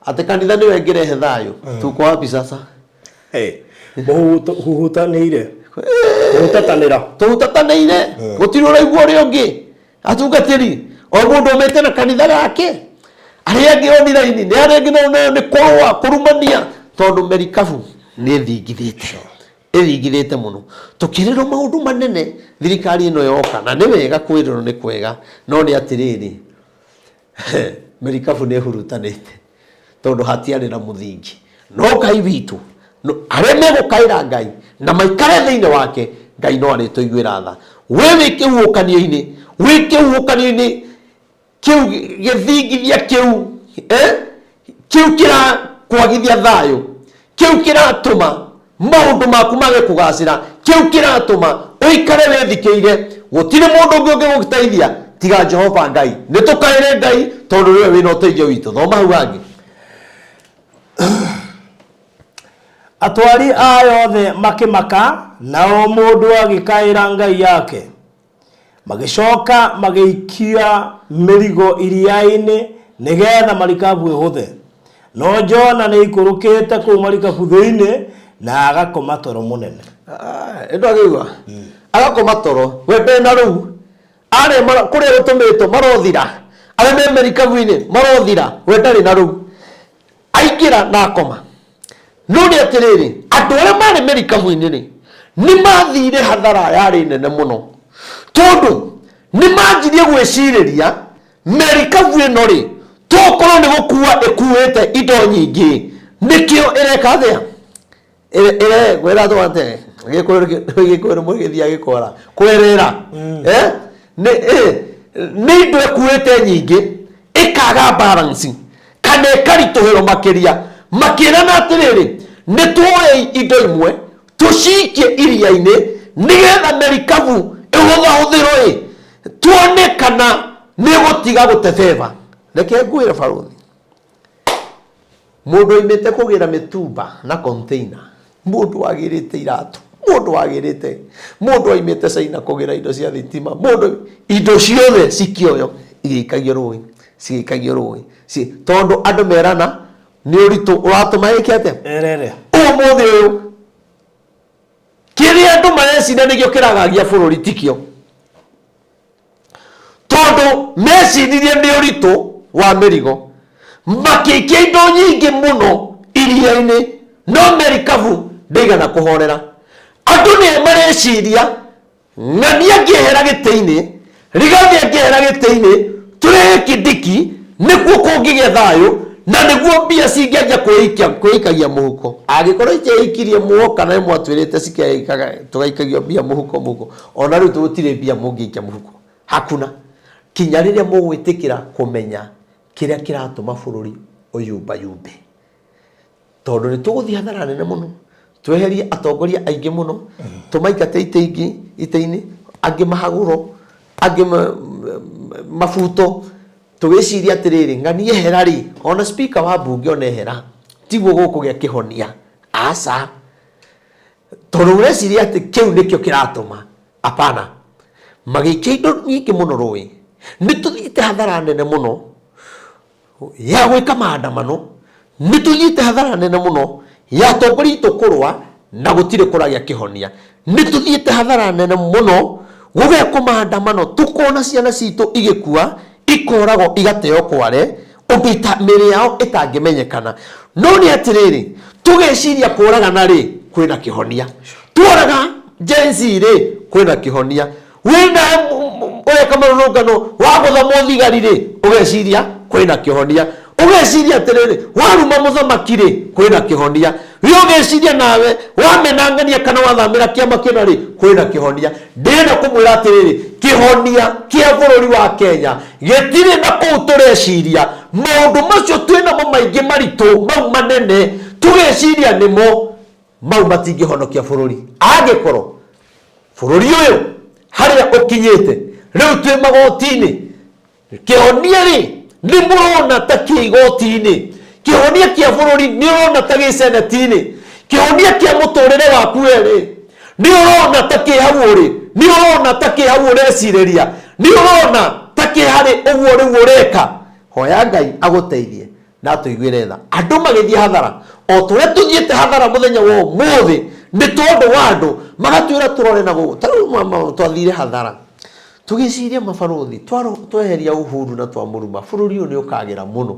Atĩ kanitha nĩwe ĩngĩrehe thayũ. Tuko wapi sasa?
Mũhutanĩire. Gũtatanĩra.
Tũhutatanĩire, gũtirĩ ũraigua ũrĩa ũngĩ. Atungatĩri, o mũndũ omĩte na kanitha gake, arĩa angĩ oniraini nĩ arĩa angĩ, nao nĩ kũrũa, kũrumania, tondũ merikabu nĩ ĩthingithĩte, ĩthingithĩte mũno. Tũkĩrĩrwo maũndũ manene thirikari ĩno yoka, na nĩ wega kwĩrĩrwo, nĩ kwega, no nĩ atĩrĩrĩ, merikabu nĩ ĩhurutanĩte tondũ hatiarĩ na mũthingi. No Ngai witũ, arĩa megũkaĩra Ngai na maikare thĩinĩ wake, Ngai no arĩtũiguĩra tha. We wĩ kĩhuhũkanio-inĩ, wĩ kĩhuhũkanio-inĩ kĩu, gĩthingithia kĩu, kĩu kĩrakwagithia thayũ, kĩu kĩratũma maũndũ maku mage kũgacĩra, kĩu kĩratũma ũikare wĩthikĩire, gũtirĩ mũndũ ũngĩ ũngĩgũteithia tiga Jehova Ngai. Nĩ tũkaĩre Ngai tondũ nĩwe wĩna ũteithio witũ. Thoma hau hangĩ.
Atwari ayo othe makĩmaka, nao mũndũ agĩkaĩra ngai yake. Magĩcoka magĩikia mĩrigo iria-inĩ nĩgetha marikabu ĩhũthe. No Jona nĩ aikũrũkĩte kũu marikabu thĩinĩ na agakoma toro mũnene.
Ĩndũ agĩigua agakoma toro, we ndena na rũu arĩa kũrĩa gũtũmĩtwo marothira, arĩa me merikabu-inĩ marothira, we ndarĩ na rũu, aingĩra na akoma. No nĩ atĩrĩrĩ, andũ arĩa marĩ merikabu-inĩ rĩ, nĩ mathire hathara yarĩ nene mũno, tondũ nĩ manjirie gwĩcirĩria merikabu ĩno rĩ, tokorwo nĩ gũkua ĩkuĩte indo nyingĩ, nĩkĩo ĩreka atĩa, kwĩra andũ atĩ gĩkũyũ rĩmwe gĩthiaga gĩkora kwerera. Nĩ indo ĩkuĩte nyingĩ, ĩkaga balance kana ĩkaritũhĩrwo makĩria. Makĩrana atĩrĩrĩ, nĩ tuoei indo imwe tũcikie iria-inĩ nĩgetha merikabu ĩhũthahũthĩrwo ĩ, tuone kana nĩ gũtiga gũtebeba. Reke ngwĩre barũthi, mũndũ oimĩte kũgĩra mĩtumba na container, mũndũ wagĩrĩte iratũ, mũndũ wagĩrĩte, mũndũ oimĩte China kũgĩra indo cia thitima, mũndũ indo ciothe cikĩoyo igĩikagio rũĩ, cigĩikagio rũĩ, tondũ andũ merana nĩ ũritũ ũratũma ĩke atĩa?
Erere.
Ũmũthĩ ũyũ kĩrĩa andũ mareciria nĩkĩo kĩragagia bũrũri tikĩo, tondũ meciririe nĩ ũritũ wa mĩrigo, makĩikia indo nyingĩ mũno iria-inĩ, no merikabu ndĩigana kũhorera. Andũ nĩ mareciria ng'ania angĩehera gĩtĩ-inĩ, Rigathi angĩehera gĩtĩ-inĩ, tũrehe Kindiki, nĩkuo kũngĩgĩa thayũ na nĩguo mbia cingĩanjia kwĩikagia mũhuko. Angĩkorwo itieikirie muoka na mwatwĩrĩte cikeikaga, tũgaikagio mbia mũhuko mũhuko, ona rĩu tũgũtirĩ mbia mũngĩikia mũhuko, hakuna, kinya rĩrĩa mũgwĩtĩkĩra kũmenya kĩrĩa kĩratũma bũrũri ũyumbayumbe, tondũ nĩ tũgũthiĩ hathara nene mũno, tweherie atongoria aingĩ mũno, tũmaingate itĩ itĩ-inĩ, angĩ mahagũro, angĩ mabuto, tũgĩciria atĩrĩrĩ, ng'ani ehera rĩ, ona speaker wa mbunge ona ehera tiguo gũkũgĩa kĩhonia, aca, tondũ ũreciria atĩ kĩu nĩkĩo kĩratũma. Apana, magĩikia indo nyingĩ mũno rũĩ. Nĩ tũthiĩte hathara nene mũno ya gwĩka maandamano, nĩ tũthiĩte hathara nene mũno ya atongoria aitũ kũrũa na gũtirĩ kũragĩa kĩhonia. Nĩ tũthiĩte hathara nene mũno gũgekwo maandamano, tũkona ciana citũ igĩkua, ikoragwo, igateo kware, ũndũ mĩĩrĩ yao ĩtangĩmenyekana. No nĩ atĩrĩrĩ, tũgeciria kũragana rĩ, kwĩna kĩhonia, tworaga Gen Z rĩ, kwĩna kĩhonia, wĩna ũreka marũrũngano wagũtha mũthigari rĩ, ũgeciria kwĩna kĩhonia, ũgeciria atĩrĩrĩ, waruma mũthamaki rĩ, kwĩna kĩhonia, we ũgeciria nawe wamenangania kana wathamĩra kĩama kĩna rĩ, kwĩna kĩhonia. Ndĩrenda kũmwĩra atĩrĩrĩ, kĩhonia kĩa bũrũri wa Kenya gĩtirĩ na kũu tũreciria. Maũndũ macio twĩnamo maingĩ maritũ, mau manene tũgeciria nĩmo mau, matingĩhonokia bũrũri. Angĩkorwo bũrũri ũyũ harĩa ũkinyĩte rĩu twĩ magoti-inĩ, kĩhonia rĩ, nĩ mũrona ta kĩ igoti-inĩ? Kĩhonia kĩa bũrũri nĩ ũrona ta gĩ seneti-inĩ? Kĩhonia kĩa mũtũrĩre waku we rĩ, nĩ ũrona ta kĩ hau ũrĩ? Nĩ ũrona ta kĩ hau ũrecirĩria? Nĩ ũrona ta kĩ harĩ ũguo rĩu ũreka? Hoya Ngai agũteithie na atũiguĩre tha. Andũ magĩthiĩ hathara o tũrĩa tũthiĩte hathara mũthenya wa ũmũthĩ nĩ tondũ wa andũ Magatwĩra tũrore na gũkũ. Ta rĩu twathire hathara. Tũgĩciria mabarũthi, tweheria Uhuru na twamũruma, bũrũri ũyũ nĩ ũkagĩra mũno.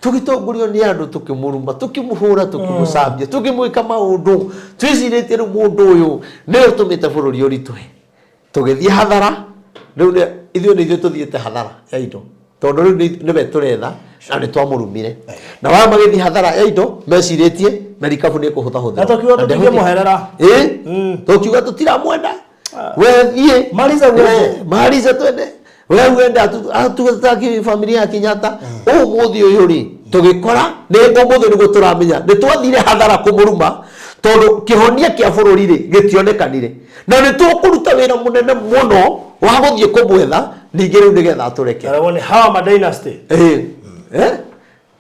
Tũgĩtongorio nĩ andũ tũkĩmũruma, tũkĩmũhũra, tũkĩmũcambia, tũkĩmwĩka maũndũ. Twĩcirĩtie rĩu mũndũ ũyũ nĩwe ũtũmĩte bũrũri ũritũhe. Tũgĩthiĩ hathara, rĩu ithuĩ nĩ ithuĩ tũthiĩte hathara ya indo. Tondũ rĩu nĩwe tũretha na nĩ twamũrumire. Na wao magĩthiĩ hathara ya indo mecirĩtie merikabu nĩ ĩkũhũthahũthĩrwo.
Na tũkiuga
Na ndĩhũthĩre.
tũtingĩmũherera.
Ĩ, tũkiuga tũtiramwenda. We thiĩ.
Maliza
We,
uende.
maliza twende. We uende atutaki familia ya Kenyatta. Ũmũthĩ ũyũ rĩ tũgĩkora nĩ ũmũthĩ nĩguo tũramenya nĩ twathire hathara kũmũruma tondũ kĩhonia kĩa bũrũri rĩ gĩtionekanire na nĩ tũkũruta wĩra mũnene mũno wa gũthiĩ kũmwetha ningĩ rĩu nĩgetha atũreke.
Aragwo nĩ Hama Dynasty.
Ĩĩ. Eh?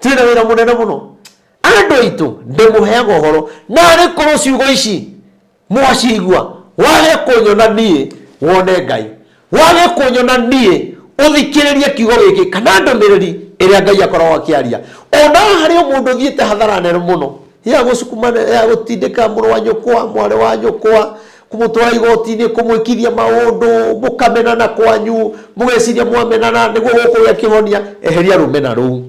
Twĩna wĩra mũnene mũno andũ aitũ ndĩmũheaga ũhoro narĩ korwo ciugo ici Mwaciigua, wage kũnyona niĩ, wone Ngai. Wage kũnyona niĩ, ũthikĩrĩrie kiugo gĩkĩ kana ndũmĩrĩri ĩrĩa Ngai akoragwo akĩaria. Ona harĩ o mũndũ ũthiĩte hathara nene mũno ya gũcukuma, ya gũtindĩka mũrũ wa nyũkwa, mwarĩ wa nyũkwa, kũmũtwara igoti-inĩ, kũmwĩkithia maũndũ, mũkamenana kwanyu, mũgeciria mwamenana nĩguo gũkũgĩa kĩhonia. Eheria rũmena rũu.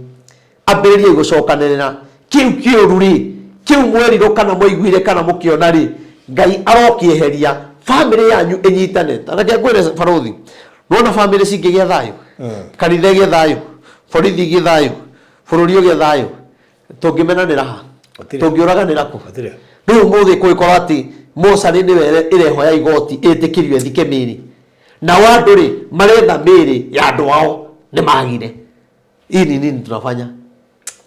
Ambĩrĩriai gũcokanĩrĩra. Kĩu kĩũru-rĩ, kĩu mwerirwo kana mwaiguire kana mũkĩona-rĩ, Ngai arokĩeheria, famĩlĩ yanyu ĩnyitane. Ta reke ngwĩre barũthi, nĩwona famĩlĩ cingĩgĩa thayũ, kanitha ĩgĩe thayũ, borithi ĩgĩe thayũ, bũrũri ũgĩe thayũ, tũngĩmenanĩra ha?
Gũtirĩ.
Tũngĩũraganĩra kũ?
Gũtirĩ.
Rĩu ũmũthĩ kũngĩkorwo atĩ mocarĩ nĩwe ĩrehoya igoti ĩtĩkĩrio ĩthike mĩĩrĩ, nao andũ-rĩ, maretha mĩĩrĩ ya andũ ao nĩmagire. Hii ni nini tunafanya?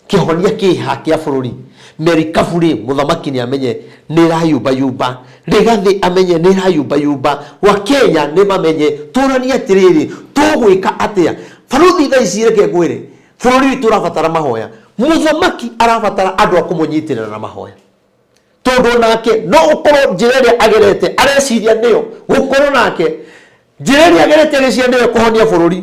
Kĩhonia kĩha kĩa bũrũri. Merikabu rĩ, mũthamaki nĩ amenye nĩ ĩrayumbayumba. Rigathĩ amenye nĩ ĩrayumbayumba. Wakenya nĩ mamenye. Tũranie atĩrĩrĩ, tũgwĩka atĩa? Barũthi thaa ici reke ngwĩre, bũrũri witũ ũrabatara mahoya. Mũthamaki arabatara andũ a kũmũnyitĩrĩra na mahoya. Tondũ nake no ũkorwo njĩra ĩrĩa agerete areciria nĩyo gũkorwo nake njĩra ĩrĩa agerete agĩciria nĩyo ĩkũhonia bũrũri.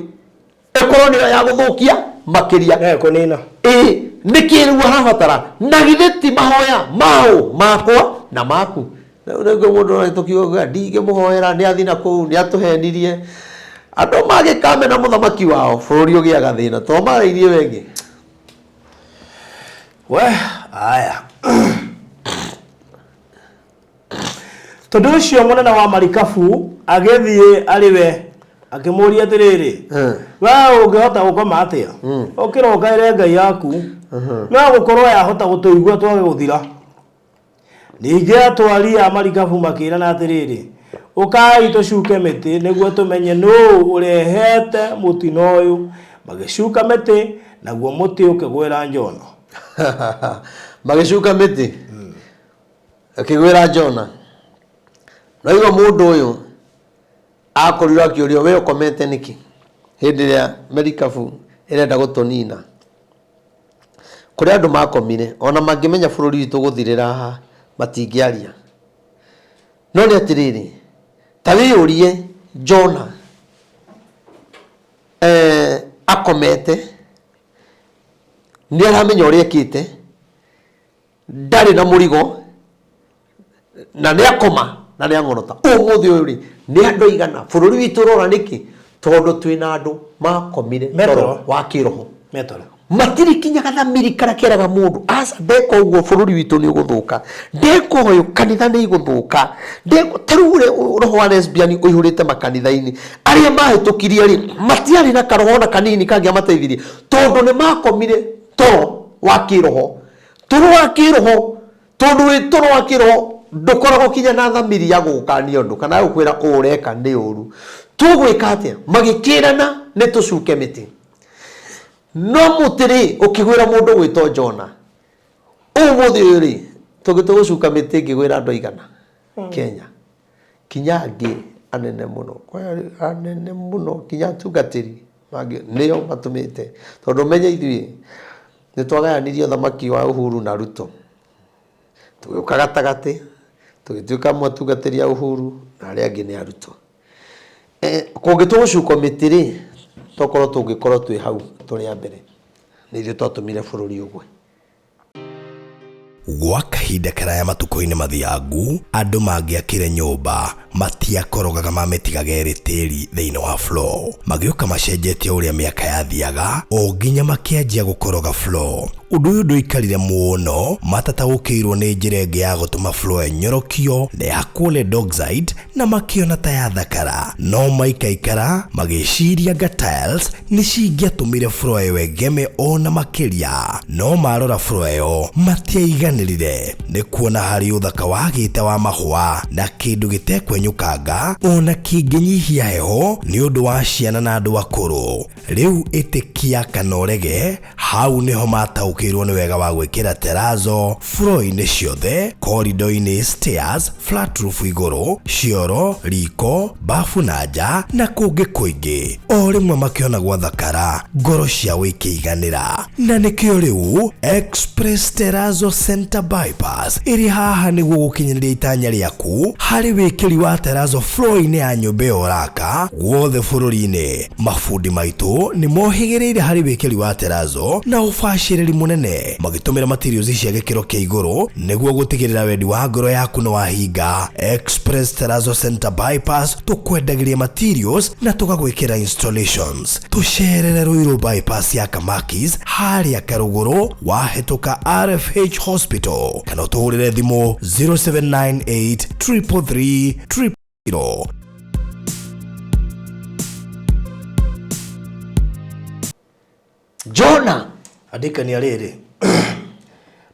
Ĩkorwo nĩyo ya gũthũkia makĩria.
Eh, kũnina.
Ĩĩ, nĩkĩ rĩu arabatara? Na githĩ ti mahoya maũ makwa na maku? Rĩu nĩguo mũndũ arahĩtũkia ndingĩmũhoera nĩ athiĩ na kũu nĩ atũhenirie. Andũ magĩkamena mũthamaki wao bũrũri ũgĩaga thĩna to marairie wengĩ.
We, aya. Tondũ ũcio mũnene wa marikabu agĩthiĩ arĩ we akĩmũũria atĩrĩrĩ, we ũngĩhota gũkoma atĩa? Ũkĩra ũkaĩre ngai yaku, no gũkorwo yahota gũtũigua twage gũthira. Ningĩ atwari a marikabu makĩĩrana atĩrĩrĩ, Ũkai tũcuke mĩtĩ nĩguo tũmenye nũũ ũrehete mũtino ũyũ. Magĩcuka mĩtĩ, naguo mũtĩ ũkĩgwĩra Jona.
Magĩcuka mĩtĩ. Akĩgwĩra Jona. Naigua mũndũ ũyũ akorirwo akĩũrio we ũkomete nĩkĩ hĩndĩ ĩrĩa merikabu ĩrenda gũtũnina. Kũrĩ andũ makomire ona mangĩmenya bũrũri witũ ũgũthirĩra haha matingĩaria. No nĩ atĩrĩrĩ, ta wĩyũrie Jona eh, akomete nĩ aramenya ũrĩa ekĩte ndarĩ na mũrigo na nĩ akoma na nĩ ang'orota ũmũthĩ ũyũ rĩ nĩ andũ aigana bũrũri witũ ũrora nĩkĩ tondũ twĩna andũ makomire
Metoro.
toro wa kĩroho
Metoro.
matirĩ kinya gathamiri karĩa keraga mũndũ aca ndeka ũguo bũrũri witũ nĩ ũgũthũka ndeka ũyũ kanitha nĩ igũthũka Ndeka- ta rĩu ũrĩa roho wa lesbian ũihũrĩte makanitha-inĩ arĩa mahĩtũkirie rĩ matiarĩ na karoho ona kanini kangĩamateithirie tondũ nĩ makomire toro wa kĩroho Toro wa kĩroho, tondũ wĩ toro wa kĩroho ndũkoragwo kinya na thamiri ya gũgũkania ũndũ kana ya gũkwĩra ũũ ũreka nĩ ũru. Tũgwĩka atĩa? Magĩkĩrana nĩ tũcuke mĩtĩ. No mũtĩ rĩ, ũkĩgwĩra mũndũ ũgwĩtwo Jona. Ũmũthĩ ũyũ rĩ, tũngĩtua gũcuka mĩtĩ ĩngĩgwĩra andũ aigana Kenya? Kinya angĩ anene mũno, anene mũno kinya atungatĩri mangĩ nĩo matũmĩte. Tondũ ũmenye ithuĩ nĩ twagayanirie ũthamaki wa Uhuru na Ruto. Tũgĩũka gatagatĩ, tũgĩtuĩka amwe atungatĩri a Uhuru na arĩa angĩ nĩ a Ruto. Kũngĩtua gũcukwo mĩtĩ rĩ, tokorwo tũngĩkorwo twĩ hau tũrĩ a mbere. Nĩ ithuĩ twatũmire bũrũri ũgwe.
Gwa kahinda karaya matukũ-inĩ mathiangu, andũ mangĩakire nyũmba matiakorogaga mamĩtigaga ĩrĩ tĩri thĩinĩ wa floor. Magĩũka macenjetie ũrĩa mĩaka yathiaga o nginya makĩanjia gũkoroga floor. Ũndũ ũyũ ndũikarire mũno matataũkĩirwo nĩ njĩra ĩngĩ ya gũtũma floor ĩnyorokio na ĩhakwo lead oxide na makĩona ta yathakara. No maikaikara magĩciria anga tiles nĩ cingĩatũmire floor ĩyo ĩgeme ona makĩria. No marora floor ĩyo matiaiganĩrire nĩ kuona harĩ ũthaka wagĩte wa mahũa na kĩndũ gĩtekwenyũkanga ona kĩngĩnyihia heho nĩ ũndũ wa ciana na andũ akũrũ. Rĩu ĩtĩkia kana ũrege, hau nĩho mataũkĩirwo nĩ wega wa gwĩkĩra terazo floor-inĩ ciothe, corridor-inĩ, stairs, flat roof igũrũ, cioro, riko, bafu na nja na kũngĩ kũingĩ. O rĩmwe makĩona gwathakara, ngoro ciao ikĩiganĩra. Na nĩkĩo rĩu Express Terrazzo Center Bypass ĩrĩ haha nĩguo gũkinyanĩria itanya rĩaku harĩ wĩkĩri wa terrazzo floor-inĩ ya nyũmba ĩyo ũraka guothe bũrũri-inĩ. Mabundi maitũ nĩ mohĩgĩrĩire harĩ wĩkĩri wa terrazzo na ũbacĩrĩri mũnene magĩtũmĩra materials cia gĩkĩro kĩa igũrũ nĩguo gũtigĩrĩra wendi wa ngoro yaku nĩ wahinga. Express Terrazzo Center Bypass tũkwendagĩria materials na tũgagwĩkĩra installations. Tũcerere Ruiru Bypass ya Kamakis harĩa Karũgũrũ wahĩtũka RFH Hospital kana ũtũhũrĩre thimũ 0798 333 000.
Jona
Andĩkania rĩrĩ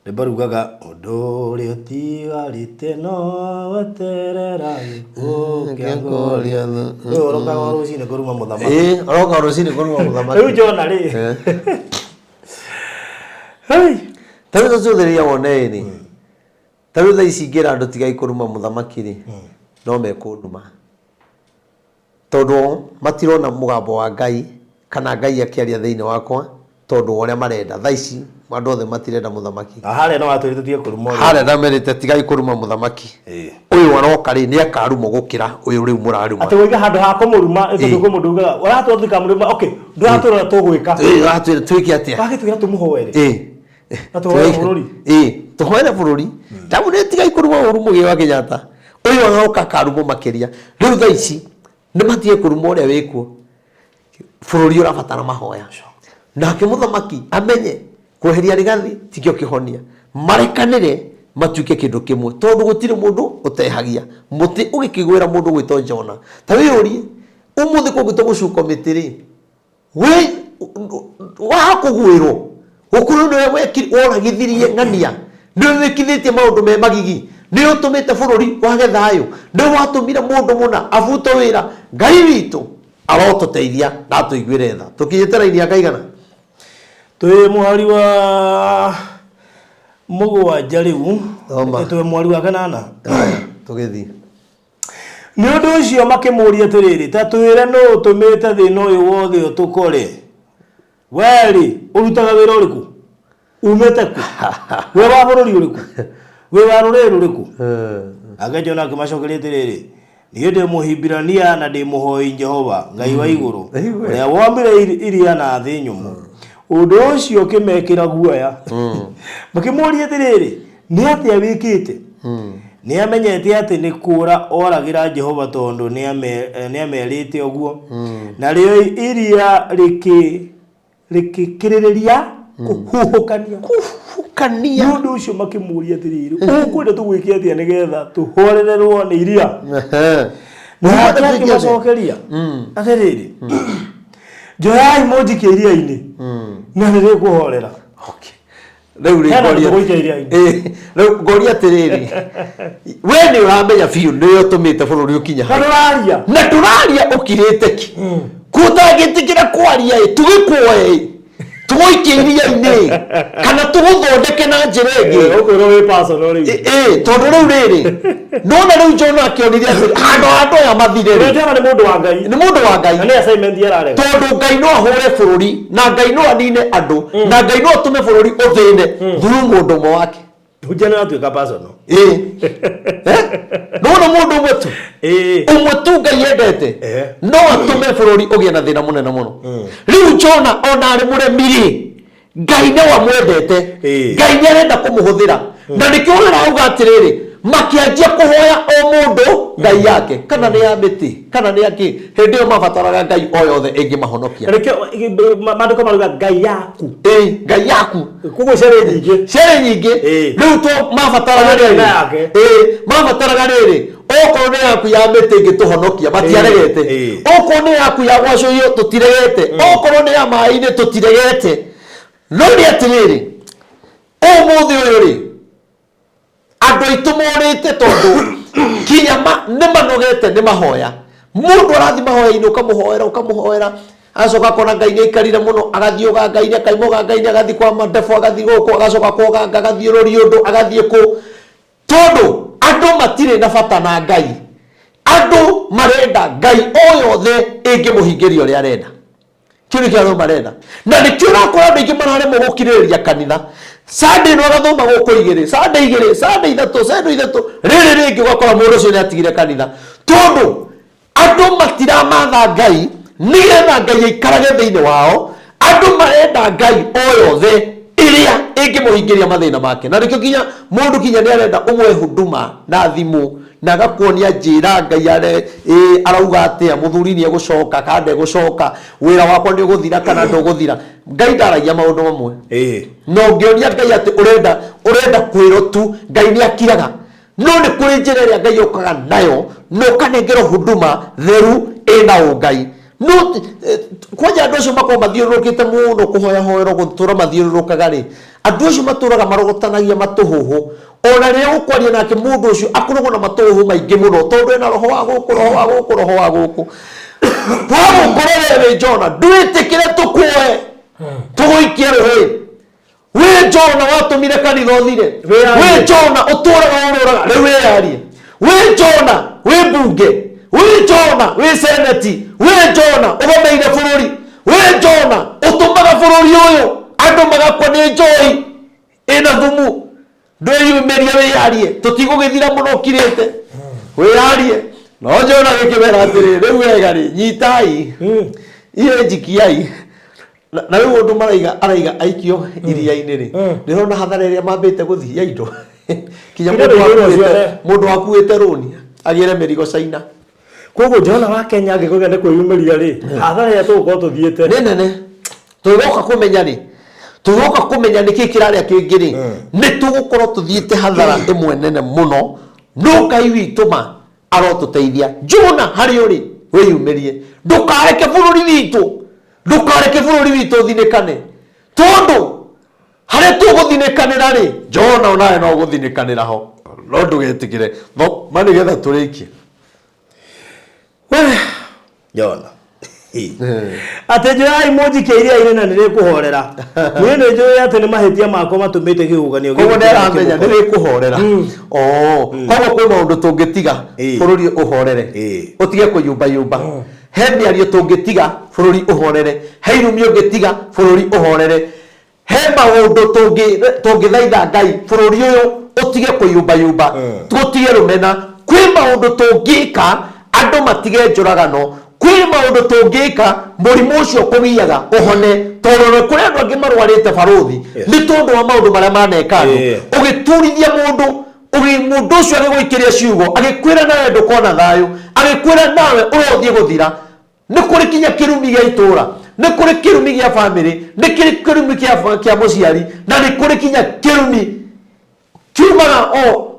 rwĩmbo rugaga ũndũ ũrĩa ũtigarĩte no weterera gĩkuũ kĩa Goliath. Ũyũ ũrokaga o rũcinĩ kũruma mũthamaki.
Ĩĩ, aroka rũcinĩ kũruma mũthamaki.
Rĩu Jona rĩ. Hey.
Ta rĩu tũcũthĩrĩria wone ĩrĩ. Ta rĩu thaa ici ingĩra andũ tigai kũruma mũthamaki rĩ, no mekũnduma. Tondũ o matirona mũgambo wa Ngai kana Ngai akĩaria thĩinĩ wakwa tondũ wa ũrĩa marenda. Thaa ici andũ othe matirenda mũthamaki.
Na harĩa no watwĩrire tũtige kũruma ũrĩa.
Harĩa ndamerĩte tigai kũruma mũthamaki.
Ĩĩ.
Ũyũ aroka rĩ nĩ akarumwo gũkĩra ũyũ rĩu mũraruma.
Atĩ woiga handũ ha kũmũruma nĩ tondũ
Ĩĩ.
kwĩ mũndũ ugaga ũratwĩra tũtikamũruma okay ndũratwĩra ũrĩa tũgwĩka.
Ĩĩ, ũratwĩra twĩke atĩa?
Wagĩtwĩra tũmũhoere.
Ĩĩ.
Na tũhoere bũrũri.
Ĩĩ, tũhoere bũrũri. Ndamwĩrire tigai kũruma ũru Mũgĩ wa Kenyatta. Ũyũ aroka akarumwo makĩria. Rĩu thaa ici nĩ matige kũruma ũrĩa wĩkuo. Bũrũri ũrabatara mahoya. Nake mũthamaki amenye kweheria Rigathi tikĩo kĩhonia. Marekanĩre matuĩke kĩndũ kĩmwe tondũ gũtirĩ mũndũ ũtehagia. Mũtĩ ũgĩkĩgwĩra mũndũ gwĩtwo Jona. Ta wĩyũrie ũmũthĩ kũngĩtua gũcukwo mĩtĩ rĩ, we wakũgwĩrwo gũkũrũ nĩwe woragithirie ng'ania nĩwe wĩkithĩtie maũndũ me magigi nĩwe ũtũmĩte bũrũri wage thayũ nĩwe watũmire mũndũ mũna abutwo wĩra. Ngai witũ arotũteithia na atũiguĩre tha. Tũkinyĩte raini ya kaigana?
Twĩ mũhari wa mũgwanja rĩu.
Thoma.
Twĩ mũhari wa kanana.
Haya, tũgĩthiĩ.
Nĩ ũndũ ũcio makĩmũũria atĩrĩrĩ, ta twĩre nũ ũtũmĩte thĩna ũyũ wothe ũtũkore? Wee-rĩ, ũrutaga wĩra ũrĩkũ? Umĩte kũ? Wĩ wa bũrũri ũrĩkũ? Wĩ wa rũrĩrĩ rũrĩkũ? Nake Jona akĩmacokeria atĩrĩrĩ, niĩ ndĩ Mũhibirania na ndĩ mũhoi Jehova, Ngai wa igũrũ, ũrĩa wombire iria na thĩ nyũmũ. Ũndũ ũcio ũkĩmekĩra guoya. Makĩmũũria atĩrĩrĩ, nĩ atĩa wĩkĩte? Nĩ amenyete atĩ nĩ kũũra oragĩra Jehova tondũ nĩ amerĩte ũguo. Narĩo iria rĩkĩkĩrĩrĩria kũhuhũkania.
Kũhuhũkania.
Nĩ ũndũ ũcio makĩmũũria atĩrĩrĩ, ũkwenda tũgwĩke atĩa nĩgetha tũhorererwo nĩ iria? Nake akĩmacokeria atĩrĩrĩ, njoyai mũnjikie iria-inĩ na nĩrĩkũhorera.
Okay. Rĩu rĩ,
Hena
ngoria-
tũgũikia iria-inĩ.
Ĩ, rĩu ngoria atĩrĩrĩ, we nĩ ũramenya biũ nĩwe ũtũmĩte bũrũri ũkinye
Na
hau.
ndũraria.
Na ndũraria ũkirĩte ki. Kũtangĩtĩkĩra kwaria ĩ, tũgĩkuoe ĩ, tũgũikie iria-inĩ kana tũgũthondeke na njĩra ĩngĩ.
Ũkwĩrwo wĩ personal rĩu.
Ĩ, tondũ rĩu rĩrĩ, nona rĩu Jona akĩonire atĩrĩ, handũ ha andũ aya mathire rĩ,
Jona nĩ mũndũ wa Ngai.
Nĩ mũndũ wa Ngai.
Na nĩ assignment ararega.
Tondũ Ngai no ahũre bũrũri na Ngai no anine andũ na Ngai no atũme bũrũri ũthĩne through mũndũ ũmwe wake.
Hunjia nĩ watuĩka personal.
Ĩ. Eh? Nĩwona mũndũ ũmwe tu
Ĩ.
ũmwe tu Ngai endete no atũme bũrũri ũgĩe na thĩna mũnene mũno. Rĩu Jona ona arĩ mũremi rĩ, Ngai no amwendete.
Ĩ.
Ngai nĩ arenda kũmũhũthĩra. Na nĩkĩo ũrauga atĩrĩrĩ, makĩanjia kũhoya o mũndũ ngai yake, kana nĩ ya mĩtĩ kana nĩ ya kĩ. Hĩndĩ ĩyo mabataraga ngai o yothe ĩngĩmahonokia.
Nĩkĩo maandĩko marauga ngai yaku.
Ĩ, ngai yaku.
Koguo ciarĩ nyingĩ.
Ciarĩ nyingĩ. Rĩu to mabataraga
Ona
rĩrĩ
yake.
Ĩ, mabataraga rĩrĩ, okorwo nĩ yaku ya mĩtĩ ĩngĩtũhonokia, matiaregete. Okorwo nĩ yaku ya gwacũhio, tũtiregete. Okorwo nĩ ya maĩ-inĩ, tũtiregete. No nĩ atĩrĩrĩ, ũmũthĩ ũyũ rĩ, andũ aitũ morĩte tondũ kinya nĩ manogete nĩ mahoya. Mũndũ arathiĩ mahoya-inĩ, ũkamũhoera, ũkamũhoera, agacoka akona Ngai nĩ aikarire mũno, agathiĩ ũganga-inĩ, akaima ũganga-inĩ, agathiĩ kwa mandebo, agathiĩ gũkũ, agacoka kwa ũganga, agathiĩ rũri ũndũ, agathiĩ kũ, tondũ andũ matirĩ na bata na Ngai. Andũ marenda ngai o yothe ĩngĩmũhingĩria ũrĩa arenda. Kĩu nĩkĩo andũ marenda, na nĩkĩo ũrakora andũ aingĩ mararemwo gũkirĩrĩria kanitha. Sunday ĩno agathoma gũkũ igĩrĩ, Sunday igĩrĩ, Sunday ithatũ, Sunday ithatũ, rĩrĩ rĩngĩ ũgakora mũndũ ũcio nĩ atigire kanitha, tondũ andũ matiramatha Ngai nĩgetha Ngai aikarage thĩinĩ wao. Andũ marenda ngai o yothe ĩrĩa ĩngĩmũhingĩria mathĩna make, na nĩkĩo nginya mũndũ kinya nĩ arenda ũmwe huduma na thimũ na agakuonia njĩra ngai are ĩ arauga atĩa, mũthuri nĩ egũcoka kana ndegũcoka, wĩra wakwa nĩ ũgũthira kana ndũgũthira. Ngai ndaragia maũndũ mamwe. Na ũngĩonia Ngai atĩ ũrenda kwĩrwo tu, Ngai nĩ akiraga. No nĩ kũrĩ njĩra ĩrĩa Ngai okaga nayo na ũkanengerwo huduma theru ĩna ũngai. No kwanja andũ acio makoragwo mathiũrũrũkĩte mũno kũhoya hoerwo, gũtũra mathiũrũrũkaga rĩ, andũ acio matũraga marogotanagia matũhũhũ. Ona rĩrĩa ũkwaria nake mũndũ ũcio akoragwo na matũhũhũ maingĩ mũno, tondũ ena roho wa gũkũ, roho wa gũkũ, roho wa gũkũ. Wagũkorwo we wĩ Jona, ndwĩtĩkĩre tũkuoe tũgũikie rũĩ. Wĩ Jona watũmire kanitha ũthire.
Wĩyarie.
Wĩ Jona ũtũraga ũrũraga, rĩu wĩyarie. Wĩ Jona wĩ mbunge, wĩ Jona wĩ seneti, wĩ Jona ũgomeire bũrũri, wĩ Jona ũtũmaga bũrũri ũyũ andũ magakua nĩ njohi ĩna thumu. Ndwĩyumĩrie wĩyarie, tũtigũgĩthira mũno ũkirĩte, wĩyarie. No Jona gĩkĩmera atĩrĩ, rĩu wega rĩ, nyitai iye njikiai. Na rĩu ũndũ maraiga, araiga aikio iria-inĩ rĩ, ndĩrona hathara ĩrĩa mambĩte gũthiĩ ya indo kinya
Iria
mũndũ
rĩu
wakuĩte
ciothe.
Mũndũ wakuĩte rũni agĩre mĩrigo China.
Koguo Jona wa Kenya angĩkorwo nĩ kwĩyumĩria rĩ, hathara ĩrĩa tũgũkorwo tũthiĩte
Nĩ nene. Tũgĩgoka kũmenya rĩ, tũgĩgoka kũmenya nĩkĩ kĩrarĩa kĩngĩ rĩ, nĩ tũgũkorwo tũthiĩte hathara ĩmwe nene mũno. No Ngai witũ ma arotũteithia. Jona, harĩ ũrĩ, wĩyumĩrie, ndũkareke bũrũri witũ, ndũkareke bũrũri witũ ũthinĩkane, tondũ harĩa tũgũthinĩkanĩra rĩ, Jona onawe no ũgũthinĩkanĩra ho. No ndũgetĩkĩre ma nĩgetha tũrĩkie.
Jona atĩ njoyai mũnjikie iria-inĩ na nĩrĩkũhorera, niĩ nĩ njũĩ atĩ nĩ mahĩtia makwa matũmĩte kĩhuhũkanio
Koguo
gĩkĩ
nĩ aramenya nĩ
kĩmũkore.
rĩkũhorera. Oh, koguo kwĩ maũndũ tũngĩtiga bũrũri ũhorere, ũtige kũyumbayumba. He mĩario tũngĩtiga bũrũri ũhorere, he irumi ũngĩtiga bũrũri ũhorere, he maũndũ tũngĩthaitha Ngai bũrũri ũyũ ũtige kũyumbayumba, tũtige rũmena. Kwĩ maũndũ tũngĩka andũ matige njũragano. Kwĩ maũndũ tũngĩka mũrimũ ũcio kũgiaga ũhone, tondũ nĩ kũrĩ andũ angĩ marwarĩte barũthi nĩ tondũ wa maũndũ marĩa maneka andũ. Ũgĩturithia mũndũ, mũndũ ũcio agĩgũikĩria ciugo, agĩkwĩra nawe ndũkona thayũ, agĩkwĩra nawe ũrothiĩ gũthira. Nĩ kũrĩ kinya kĩrumi gĩa itũra, nĩ kũrĩ kĩrumi gĩa bamĩrĩ, nĩ kĩrĩ kĩrumi kĩa mũciari, na nĩ kũrĩ kinya kĩrumi kiumaga o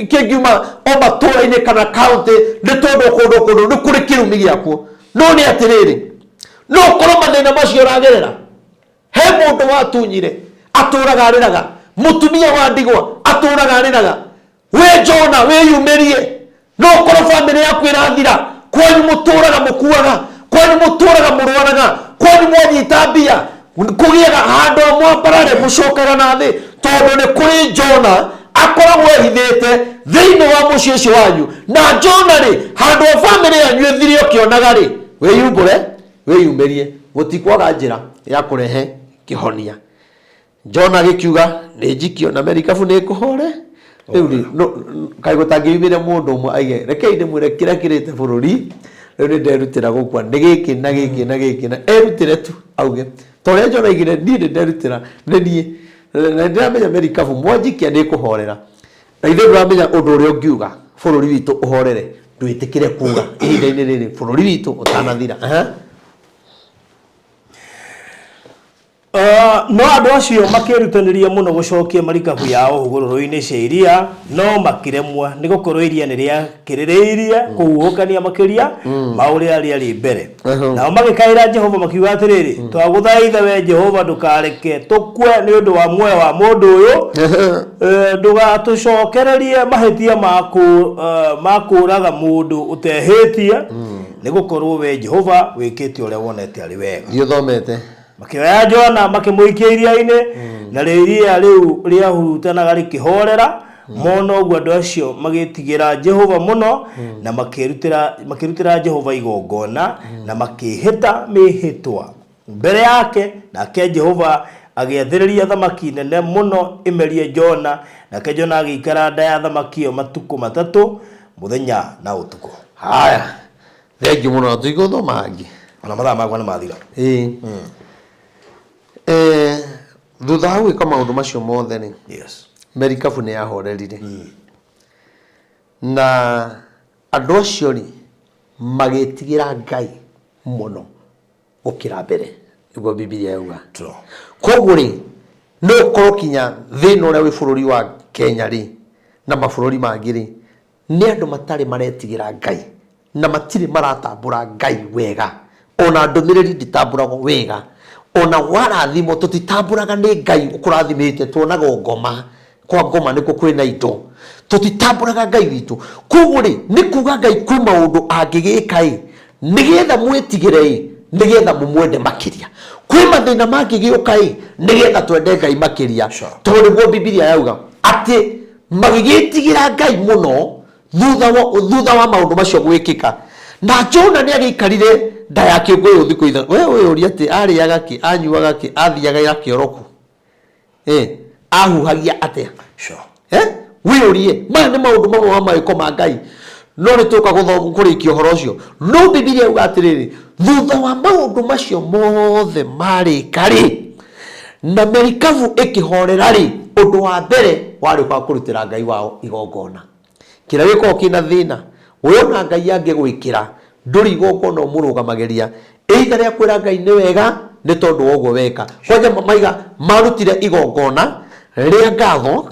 kĩngiuma o matũra-inĩ kana kaũntĩ, nĩ tondũ kũndũ kũndũ nĩ kũrĩ kĩrumi gĩakuo. No nĩ atĩrĩrĩ, no ũkorwo mathĩna macio ũragerera, he mũndũ watunyire atũraga arĩraga, mũtumia wa ndigwa atũraga arĩraga. Wĩ Jona, wĩyumĩrie. No ũkorwo bamĩrĩ yaku ĩrathira, kwanyu mũtũraga mũkuaga, kwanyu mũtũraga mũrwaraga, kwanyu mwanyita mbia kũgĩaga handũ ha mwambarare mũcokaga na thĩ, tondũ nĩ kũrĩ Jona akoragwo ehithĩte thĩinĩ wa mũciĩ ũcio wanyu. Na Jona rĩ, handũ ha bamĩrĩ yanyu ĩthire ũkĩonaga rĩ, wĩyumbũre, wĩyumĩrie, gũtikwaga njĩra ya kũrehe kĩhonia. Jona agĩkiuga, nĩ njikio na merikabu nĩ ĩkũhore. Rĩu rĩ, kaĩ gũtangĩumĩre mũndũ ũmwe aige, rekei ndĩmwĩre kĩrĩa kĩrĩte bũrũri, rĩu nĩ nderutĩra gũkua nĩ gĩkĩ na gĩkĩ na gĩkĩ, na erutĩre tu auge ta ũrĩa Jona aigire, niĩ nĩ nderutĩra, nĩ niĩ. Na ndĩramenya merikabu mwanjikia nĩ ĩkũhorera. Na ithuĩ ndũramenya ũndũ ũrĩa ũngiuga bũrũri witũ ũhorere, ndwĩtĩkĩre kuga ihinda-inĩ rĩrĩ bũrũri witũ ũtanathira. Aha.
No andũ acio makĩĩrutanĩria mũno gũcokia marikabu yao hũgũrũrũ-inĩ cia iria, no makĩremwo, nĩ gũkorũo iria nĩ rĩakĩrĩrĩirie kũhuhũkania makĩria ma ũrĩa rĩarĩ mbere. Nao magĩkaĩra Jehova makiuga atĩrĩrĩ, Twagũthaitha wee Jehova ndũkareke tũkue nĩ ũndũ wa muoyo wa mũndũ ũyũ, ndũgatũcokererie mahĩtia ma kũũraga mũndũ ũtehĩtie, nĩ gũkorũo wee Jehova wĩkĩte ũrĩa wonete arĩ wega.
Thiĩ ũthomete.
Makĩoya Jona makĩmũikia iria-inĩ, narĩo iria rĩu rĩahurutanaga rĩkĩhoorera. Mona ũguo andũ acio magĩĩtigĩra Jehova mũno, na makĩrutĩra Jehova igongona, na makĩĩhĩta mĩĩhĩtwa mbere yake. Nake Jehova agĩathĩrĩria thamaki nene mũno ĩmerie Jona, nake Jona agĩikara nda ya thamaki ĩyo matukũ matatũ, mũthenya na ũtukũ.
Haya, thengiũ mũno na tũigũthoma hangĩ.
Ona mathaa makwa nĩ mathira.
Ĩĩ. Eh, thutha wa gwĩka maũndũ macio mothe rĩ, merikabu nĩ yahorerire. Na andũ acio rĩ, magĩtigĩra Ngai mũno gũkĩra mbere, nĩguo Bibilia yauga. Koguo rĩ, no ũkorwo kinya thĩna ũrĩa wĩ bũrũri wa Kenya rĩ, na mabũrũri mangĩ rĩ, Nĩ andũ matarĩ maretigĩra Ngai na matirĩ maratambũra Ngai wega. Ona ndũmĩrĩri ndĩtambũragwo wega. Ona warathimwo tũtitambũraga nĩ Ngai ũkũrathimĩte tuonaga o ngoma. Kwa ngoma nĩkuo kwĩna indo. Tũtitambũraga Ngai witũ. Koguo rĩ, nĩ kuga Ngai kwĩ maũndũ angĩgĩka ĩ, nĩgetha mwĩtigĩre ĩ, nĩgetha mũmwende makĩria. Kwĩ mathĩna mangĩgĩũka ĩ, nĩgetha twende Ngai makĩria. Tondũ nĩguo Bibilia yauga atĩ Magĩgĩĩtigĩra Ngai mũno thutha wa maũndũ macio gwĩkĩka. Na Jona nĩ agĩikarire nda ya kĩũngũyũ thikũ ithatũ. We wĩyũrie atĩ arĩaga kĩ, anyuaga kĩ, athiaga kĩoro kũ? Eh, ahuhagia atĩa?
Sure.
Eh? Wĩyũrie, maya nĩ maũndũ mamwe ma mawĩko ma Ngai. No nĩ tũka kũrĩkia ũhoro ũcio. No Bibilia yuga atĩrĩrĩ, thutha wa maũndũ macio mothe marĩka-rĩ, Na merikabu ĩkĩhoorera-rĩ, ũndũ wa mbere warĩ kwa kũrutĩra Ngai wao igongona. Kĩrĩa gĩkoragwo kĩna thĩna, we ona Ngai angĩgwĩkĩra, ndũrĩ igongona ũmũrũgamagĩria, either rĩa kwĩra Ngai nĩ wega nĩ tondũ wa ũguo weka. Kwanja maiga marutire igongona rĩa ngatho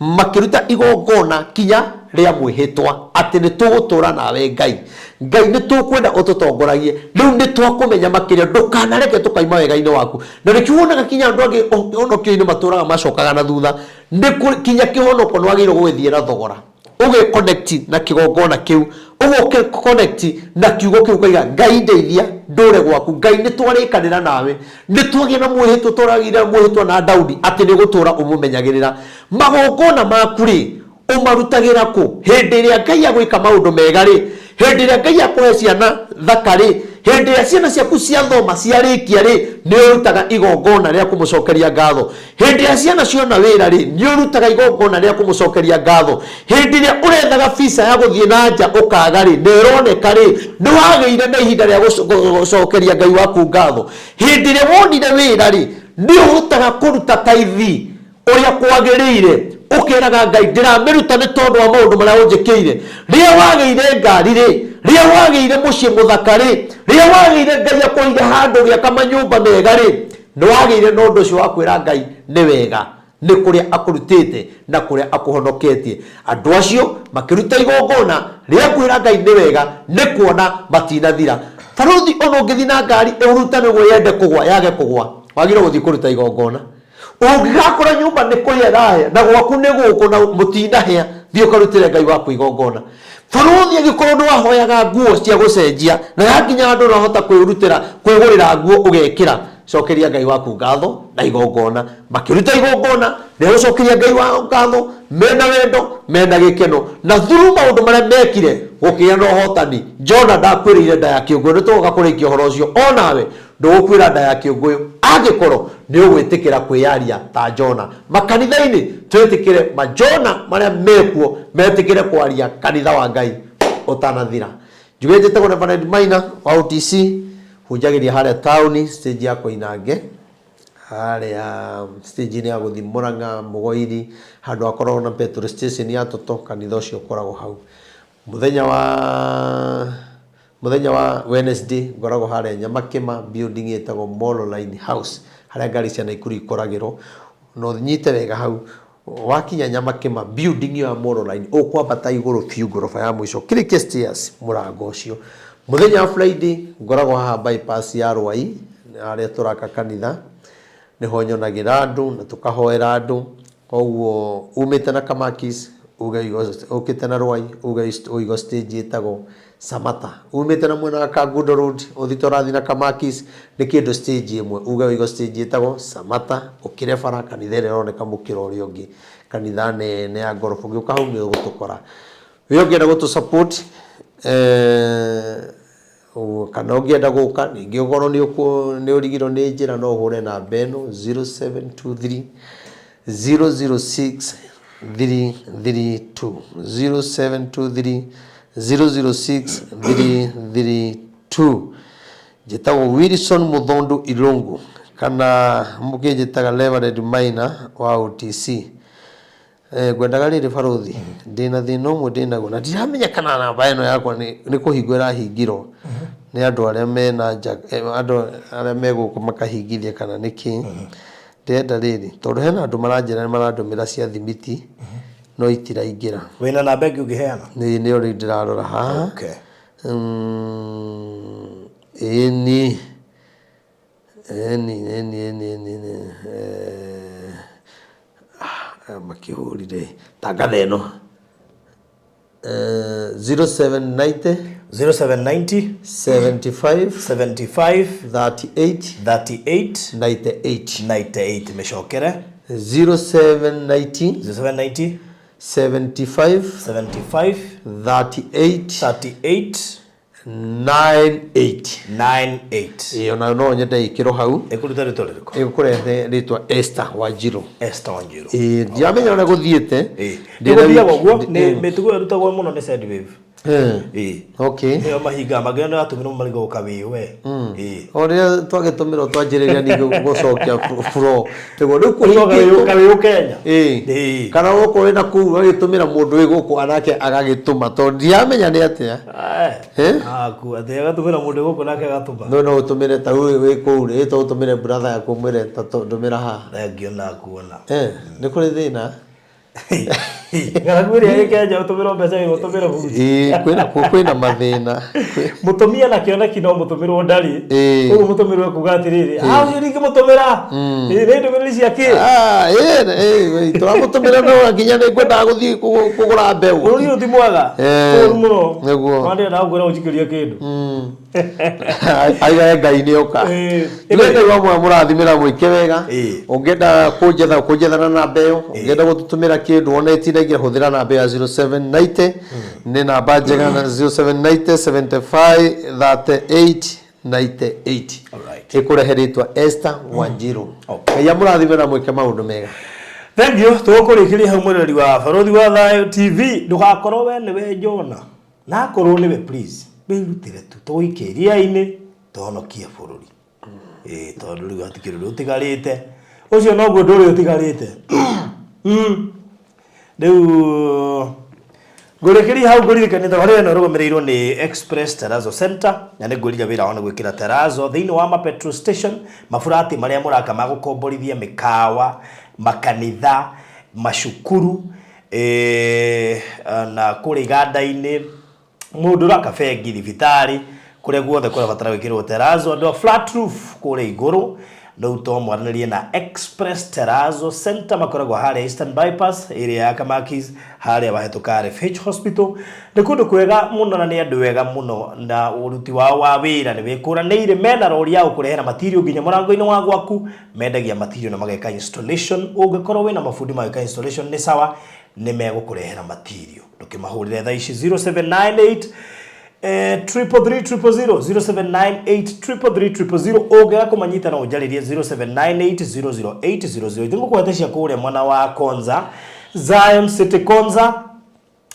Makĩruta igongona kinya rĩa mwĩhĩtwa atĩ nĩ tũgũtũũra nawe Ngai. Ngai nĩ tũkwenda ũtũtongoragie. Rĩu nĩ twakũmenya makĩria, ndũkanareke tũkaima wega-inĩ waku. Na nĩkĩo wonaga kinya andũ angĩ ũhonokio-inĩ matũraga macokaga na thutha. Nĩ kinya kĩhonoko nĩ wagĩrĩirwo gũgĩthiĩ na thogora. Ũgĩ connect na kĩgongona kĩu, ũgoke connect na kiugo kĩu ũkaiga Ngai ndeithia ndũre gwaku. Ngai nĩ twarĩkanĩra nawe. Nĩ twagĩa na mwĩhĩtwa tũragĩire na mwĩhĩtwa na Daudi atĩ nĩ ũgũtũũra ũmũmenyagĩrĩra. Magongona maku-rĩ, ũmarutagĩra kũ? Hĩndĩ ĩrĩa Ngai agwĩka maũndũ mega-rĩ, hĩndĩ ĩrĩa Ngai akũhe ciana thaka-rĩ, hĩndĩ ĩrĩa ciana ciaku ciathoma ciarĩkia-rĩ, nĩ ũrutaga igongona rĩa kũmũcokeria ngatho. Hĩndĩ ĩrĩa ciana ciona wĩra-rĩ, nĩ ũrutaga igongona rĩa kũmũcokeria ngatho. Hĩndĩ ĩrĩa ũrethaga visa ya gũthiĩ na nja ũkaga-rĩ, na ĩroneka-rĩ, nĩ wagĩire na ihinda rĩa gũcokeria Ngai waku ngatho. Hĩndĩ ĩrĩa wonire wĩra-rĩ, nĩ ũhotaga kũruta taithi ũrĩa kwagĩrĩire, ũkeraga Ngai ndĩramĩruta nĩ tondũ wa maũndũ marĩa ũnjĩkĩire. Rĩrĩa wagĩire ngari-rĩ, rĩrĩa wagĩire mũciĩ mũthaka-rĩ, rĩrĩa wagĩire Ngai akũheire handũ ũgĩaka manyũmba mega-rĩ, Nĩ wagĩire na ũndũ ũcio wa kwĩra Ngai nĩ wega nĩ kũrĩa akũrutĩte na kũrĩa akũhonoketie. Andũ acio makĩruta igongona rĩa kwĩra Ngai nĩ wega nĩ kuona matinathira. Barũthi ona ũngĩthiĩ na ngari ĩhurutane ũguo yende kũgwa yage kũgwa, wagĩrĩirwo gũthiĩ kũruta igongona. Ũngĩgakora nyũmba nĩ kũhĩa ĩrahĩa na gwaku nĩ gũkũ na mũtinahĩa, thiĩ ũkarutĩre Ngai waku igongona. Barũthi angĩkorwo nĩ wahoyaga nguo cia gũcenjia na yakinya handũ ũrahota kwĩrutĩra kwĩgũrĩra nguo ũgekĩra, cokeria Ngai waku ngatho na igongona. Makĩruta igongona rĩa gũcokeria Ngai wao ngatho mena wendo, mena gĩkeno na through maũndũ marĩa mekire gũkĩgĩa na ũhotani. Jona ndakuĩrĩire nda ya kĩũngũyũ, nĩ tũgoka kũrĩkia ũhoro ũcio. Onawe ndũgũkuĩra nda ya kĩũngũyũ angĩkorwo nĩ ũgwĩtĩkĩra kwĩyaria ta Jona. Makanitha-inĩ twĩtĩkĩre majona marĩa mekuo metĩkĩre kwaria kanitha wa Ngai ũtanathira. Njuge njĩtagwo Reverend Maina wa OTC, hunjagĩria harĩa taũni stage ya Koinange. Harĩa stage-inĩ ya gũthiĩ Mũrang'a, Mũgoiri, handũ hakoragwo na petrol station ya Toto, kanitha ũcio ũkoragwo hau. Mũthenya wa mũthenya wa Wednesday ngoragwo harĩa Nyamakĩma building ĩtagwo Molo Line House, harĩa ngari cia Naikuru ikoragĩrwo, na ũnyite wega hau, wakinya Nyamakĩma building ĩyo ya Molo Line, ũkwambata igũrũ biũ ngoroba ya mũico, ũkĩrĩkia stairs mũrango ũcio. Mũthenya wa Friday ngoragwo haha bypass ya Rwai, harĩa tũraka kanitha, nĩho nyonagĩra andũ na tũkahoera andũ, koguo umĩte na Kamakis uge ũkĩte na Rwai uge ũigo stage ĩtagwo Samata, umĩte na mwena wa Kangundo Road ũthiĩte ũrathiĩ na Kamakis nĩ kĩndũ stage ĩmwe, uge ũigo stage ĩtagwo Samata, ũkĩre bara kanitha ĩrĩa ĩroneka mũkĩra ũrĩa ũngĩ, kanitha nene ya ngoroba, ũgĩũka hau nĩ ũgũtũkora. We ũngĩenda gũtũ support kana ũngĩenda gũka ningĩ ũkorwo nĩ ũrigirwo nĩ njĩra no ũhũre namba ĩno 0723 006 332 0723 006 332. Njĩtagwo Wilson Muthondu Irungu kana mũkĩnjĩtaga Reverend Maina wa OTC. Ngwendaga rĩrĩ barũthi, ndĩna thĩna ũmwe ndĩnaguo na ndiramenya kana namba ĩno yakwa nĩ kũhingwo ĩrahingirwo nĩ andũ arĩa mena nja, andũ arĩa me gũkũ makahingithia kana nĩkĩ. Ndĩrenda rĩrĩ, tondũ hena andũ maranjĩra nĩ marandũmĩra cia thimiti no itiraingĩra.
Wĩna namba ĩngĩ ũngĩheana?
Nĩ nĩyo rĩu ndĩrarora haha.
Okay.
Ĩni ĩni ĩni ĩni ĩni aya makĩhũrire tangatha ĩno 0790
0790
75
75
38
38
98.
98. Mĩcokere.
0790
0790
75
75
38
38
98.
98.
Ĩyo nayo no nyende ĩkĩrwo hau.
Ĩkũruta rĩtwa rĩrĩkũ?
Ĩkũrehe rĩtwa Esther Wanjiru.
Esther Wanjiru.
Ĩĩ, ndiramenya ũrĩa gũthiĩte.
Ndĩ gũthiaga ũguo nĩ mĩtugo ĩyo ĩrutagwo mũno nĩ Sendwave. Ĩĩ.
Okay.
Nĩyo mahinga mangĩ nĩ watũmĩrwo marigwo ũkawĩ we. Ĩĩ.
O rĩrĩa twagĩtũmĩrwo twanjĩrĩria ningĩ gũcokia floor nĩguo rĩu
Ũcoka
kũhingĩtwo.
kawĩ Kenya.
Ĩĩ.
Ĩĩ.
Kana gũkũ wĩna kũu ũgagĩtũmĩra mũndũ wĩ gũkũ anake agagĩtũma tondũ ndiramenya nĩ atĩa. Eh?
Aku atĩ agatũmĩra mũndũ gũkũ nake agatũma.
No no ũtũmĩre ta rĩu wĩ kũu rĩ, to ũtũmĩre brother yaku ũmwĩre ta ndũmĩra haha.
Thengio na kuona.
Eh, nĩ kũrĩ thĩna.
Ng'aragu ĩrĩa ĩ Kenya ũtũmĩrwo mbeca ĩyo ũtũmĩre buti.
Ĩĩ, kwĩna kwĩna mathĩna.
Mũtumia na kĩoneki no mũtũmĩrwo ndarĩ.
Ĩĩ.
Ũguo mũtũmĩrwo ekuga atĩrĩrĩ, ah ũcio ndingĩmũtũmĩra. Ĩĩ nĩ ndũmĩrĩri cia kĩ?
Ah, ĩĩ, ĩĩ, tũramũtũmĩra no nginya nĩ ngwendaga gũthiĩ kũgũra mbeũ.
Bũrũri ũyũ ti mwega.
Eh,
Ũru mũno.
nĩguo.
Ona ndĩrenda gũkwĩra ũnjikĩrie kĩndũ.
Aigae Ngai nĩ oka.
Ĩĩ.
Nĩ Ngai wa muoyo mũrathime na mwĩke wega.
Ĩĩ.
Ũngĩenda kũnjetha kũnjetha na namba ĩyo, ũngĩenda gũtũtũmĩra kĩndũ wone ĩtinaingĩra hũthĩra namba ya 0790 nĩ namba njega na 0790 75 38 98.
Alright.
Ĩkũrehe rĩtwa Esther Wanjiru.
Okay.
Ngai amũrathime na mwĩke maũndũ mega.
Thank you. Tũgũkũrĩkĩria hau mwĩroreri wa Barũthi wa Thayũ TV. Ndũgakorwo we nĩwe Jona. Na akorwo nĩwe please, wĩrutĩre tu tũgũikie iria-inĩ tũhonokie bũrũri. Ĩĩ tondũ rĩu hatikĩrĩ ũndũ ũtigarĩte. Ũcio noguo ũndũ ũrĩa ũtigarĩte. Rĩu ngũrĩkĩria hau ngũririkanie thabarĩra ĩno ĩrũgamĩrĩirwo nĩ Express Terrazzo Center na nĩ ngwĩrire wĩra wao nĩ gwĩkĩra terrazzo thĩinĩ wa ma petrol station, maburati marĩa mũraka ma gũkomborithia mĩkawa, makanitha, macukuru, na kũrĩa iganda-inĩ, mũndũ ũraka bengi, thibitarĩ, kũrĩa guothe kũrabatara gwĩkĩrwo terrazzo, andũ a flat roof kũrĩa igũrũ, rĩu to mwaranĩrie na Express Terrazzo Center, makoragwo harĩa Eastern Bypass area ya Kamakis, harĩa wahĩtũka RFH Hospital. Nĩ kũndũ kwega mũno na nĩ andũ ega mũno, na ũruti wao wa wĩra nĩ wĩkũranĩire. Mena rori ya gũkũrehera material nginya mũrango-inĩ wa gwaku, mendagia material na mageka installation. Ũngĩkorwo wĩna mabundi mageka installation nĩ sawa, nĩ megũkũrehera material. Ndũkĩmahũrĩre thaa ici 0798 333 000, 0798 333 000. Ũngĩaga kũmanyita no ũnjarĩrie 0798 008 008. Ngũkũhete cia kũrĩa mwena wa Konza, Zion City Konza,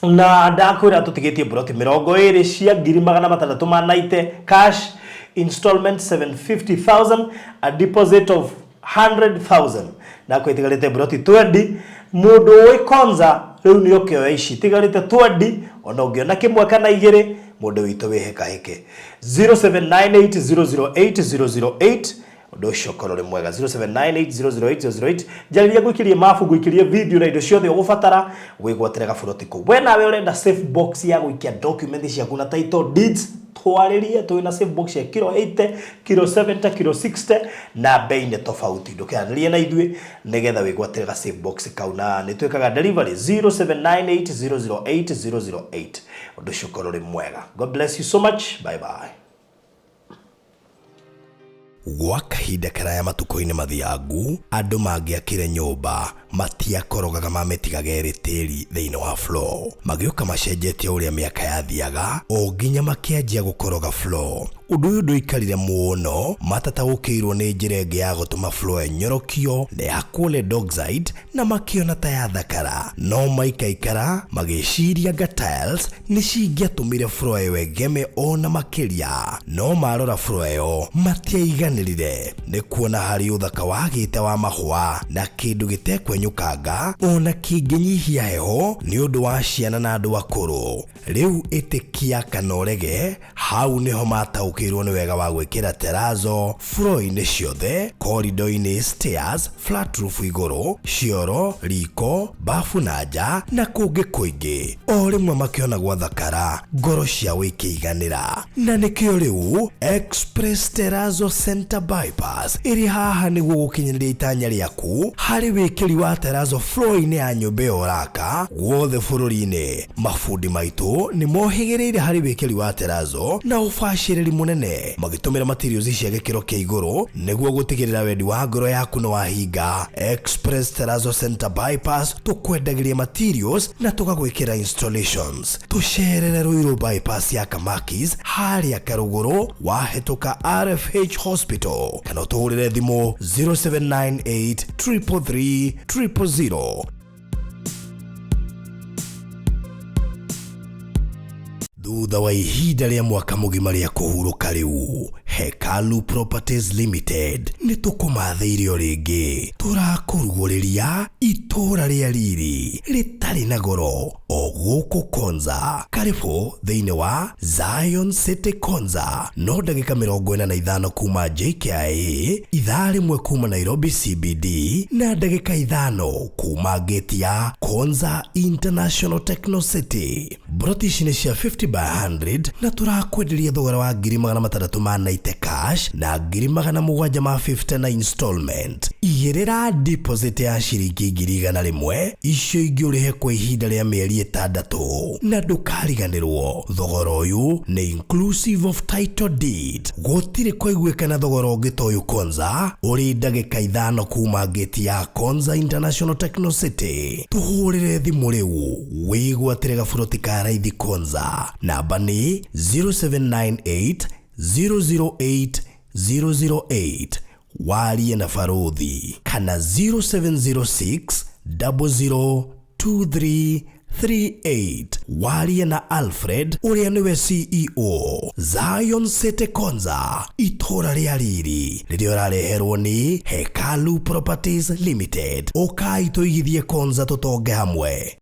na ndakwĩra tũtigĩtie mburoti 20 cia ngiri magana matandatũ ma 90 cash, installment 750,000, a deposit of 100,000 na kwä tigarä mburoti 20 må ndå å konza rä u nä å kä oya ici tigarä te 20 ona å ngä ona kä mwe kana igä rä må ndå witå wä hä kahä ke 0798008008 å ndå å cio korwo rä mwega 0798008008 njarĩria ngũikĩrie mabu ngũikĩrie video na indo ciothe ũgũbatara wĩgwatĩre gaburoti kũu we nawe ũrenda safe box ya gũikia document ciaku na title deeds twarĩrie twĩ na safe box ya kilo 80 kilo 70 kilo 60 na bei nĩ tofauti ndũkĩaranĩrie na ithuĩ nĩgetha wĩgwatĩre ga safe box kau na nĩ twĩkaga delivery 0798008008 ũndũ ũcio ũkorwo ũrĩ mwega. God bless you so much. Bye bye.
Gwa kahinda karaya matukũ-inĩ mathiangu andũ mangĩakire nyũmba matiakorogaga mamĩtigaga ĩrĩ tĩri thĩinĩ wa floor. Magĩũka macenjetie ũrĩa mĩaka yathiaga o nginya makĩanjia gũkoroga floor. Ũndũ ũyũ ndũikarire mũno matataũkĩirwo nĩ njĩra ĩngĩ ya gũtũma floor ĩnyorokio na ĩhakwo lead oxide na makĩona ta yathakara, no maikaikara magĩciria anga tiles nĩ cingĩatũmire floor ĩyo ĩgeme ona makĩria, no marora floor ĩyo matiaiganĩrire nĩ kuona harĩ ũthaka wagĩte wa mahũa na kĩndũ gĩtekwenyũkanga ona kĩngĩnyihia heho nĩ ũndũ wa ciana na andũ akũrũ. Rĩu ĩtĩkia kana ũrege, hau nĩho mataũkĩirwo nĩ wega wa gwĩkĩra terazo floor-inĩ ciothe, corridor-inĩ, stairs, flat roof igũrũ, cioro, riko, bafu na nja na kũngĩ kũingĩ. O rĩmwe makĩona gwathakara, ngoro ciao ikĩiganĩra. Na nĩkĩo rĩu Express Terrazzo Center Bypass ĩrĩ haha nĩguo gũkinyanĩria itanya rĩaku harĩ wĩkĩri wa terrazzo floor-inĩ ya nyũmba ĩyo ũraka guothe bũrũri-inĩ. Mabundi maitũ nĩ mohĩgĩrĩire harĩ wĩkĩri wa terrazzo na ũbacĩrĩri mũnene magĩtũmĩra materials cia gĩkĩro kĩa igũrũ nĩguo gũtigĩrĩra wendi wa ngoro yaku nĩ wahinga. Express Terrazzo Center Bypass tũkwendagĩria materials na tũgagwĩkĩra installations. Tũcerere Ruiru Bypass ya Kamakis harĩa Karũgũrũ wahĩtũka RFH Hospital kana ũtũhũrĩre thimũ 0798 333 000. Thutha wa ihinda rĩa mwaka mũgima rĩa kũhurũka rĩu Hekalu Properties Limited nĩ tũkũmathĩire o rĩngĩ tũrakũrugũrĩria itũũra rĩa riri rĩtarĩ na goro o gũkũ Konza. Karibu thĩinĩ wa Zion City Konza, no ndagĩka 45 kuma JKIA, ithaa rĩmwe kuma Nairobi CBD na ndagĩka 5 kuma gate ya Konza International Techno City. Mburoti ici nĩ cia 50 by 100 na tũrakwenderia thogora wa 690,000 cash na 750,000 na installment. Igĩrĩra deposit ya ciringi 100,000, icio ingĩ ũrĩhe kwa ihinda rĩa mĩeri 6 na ndũkariganĩrwo thogora ũyũ nĩ inclusive of title deed. Gũtirĩ kũiguĩkana thogora ũngĩ ta ũyũ Konza, ũrĩ ndagĩka 5 kuma gate ya Konza International Techno City. Tũhũrĩre thimũ rĩu wĩgwatĩre gaburoti ka raithi Konza. Namba nĩ 0798 008 008, warie na Baruthi, kana 0706 002338, warie na Alfred ũrĩa nĩwe CEO. Zion City Konza, itũũra rĩa riri rĩrĩa ũrareherwo nĩ Hekalu Properties Limited. Ũkai tũigithie Konza tũtonge hamwe.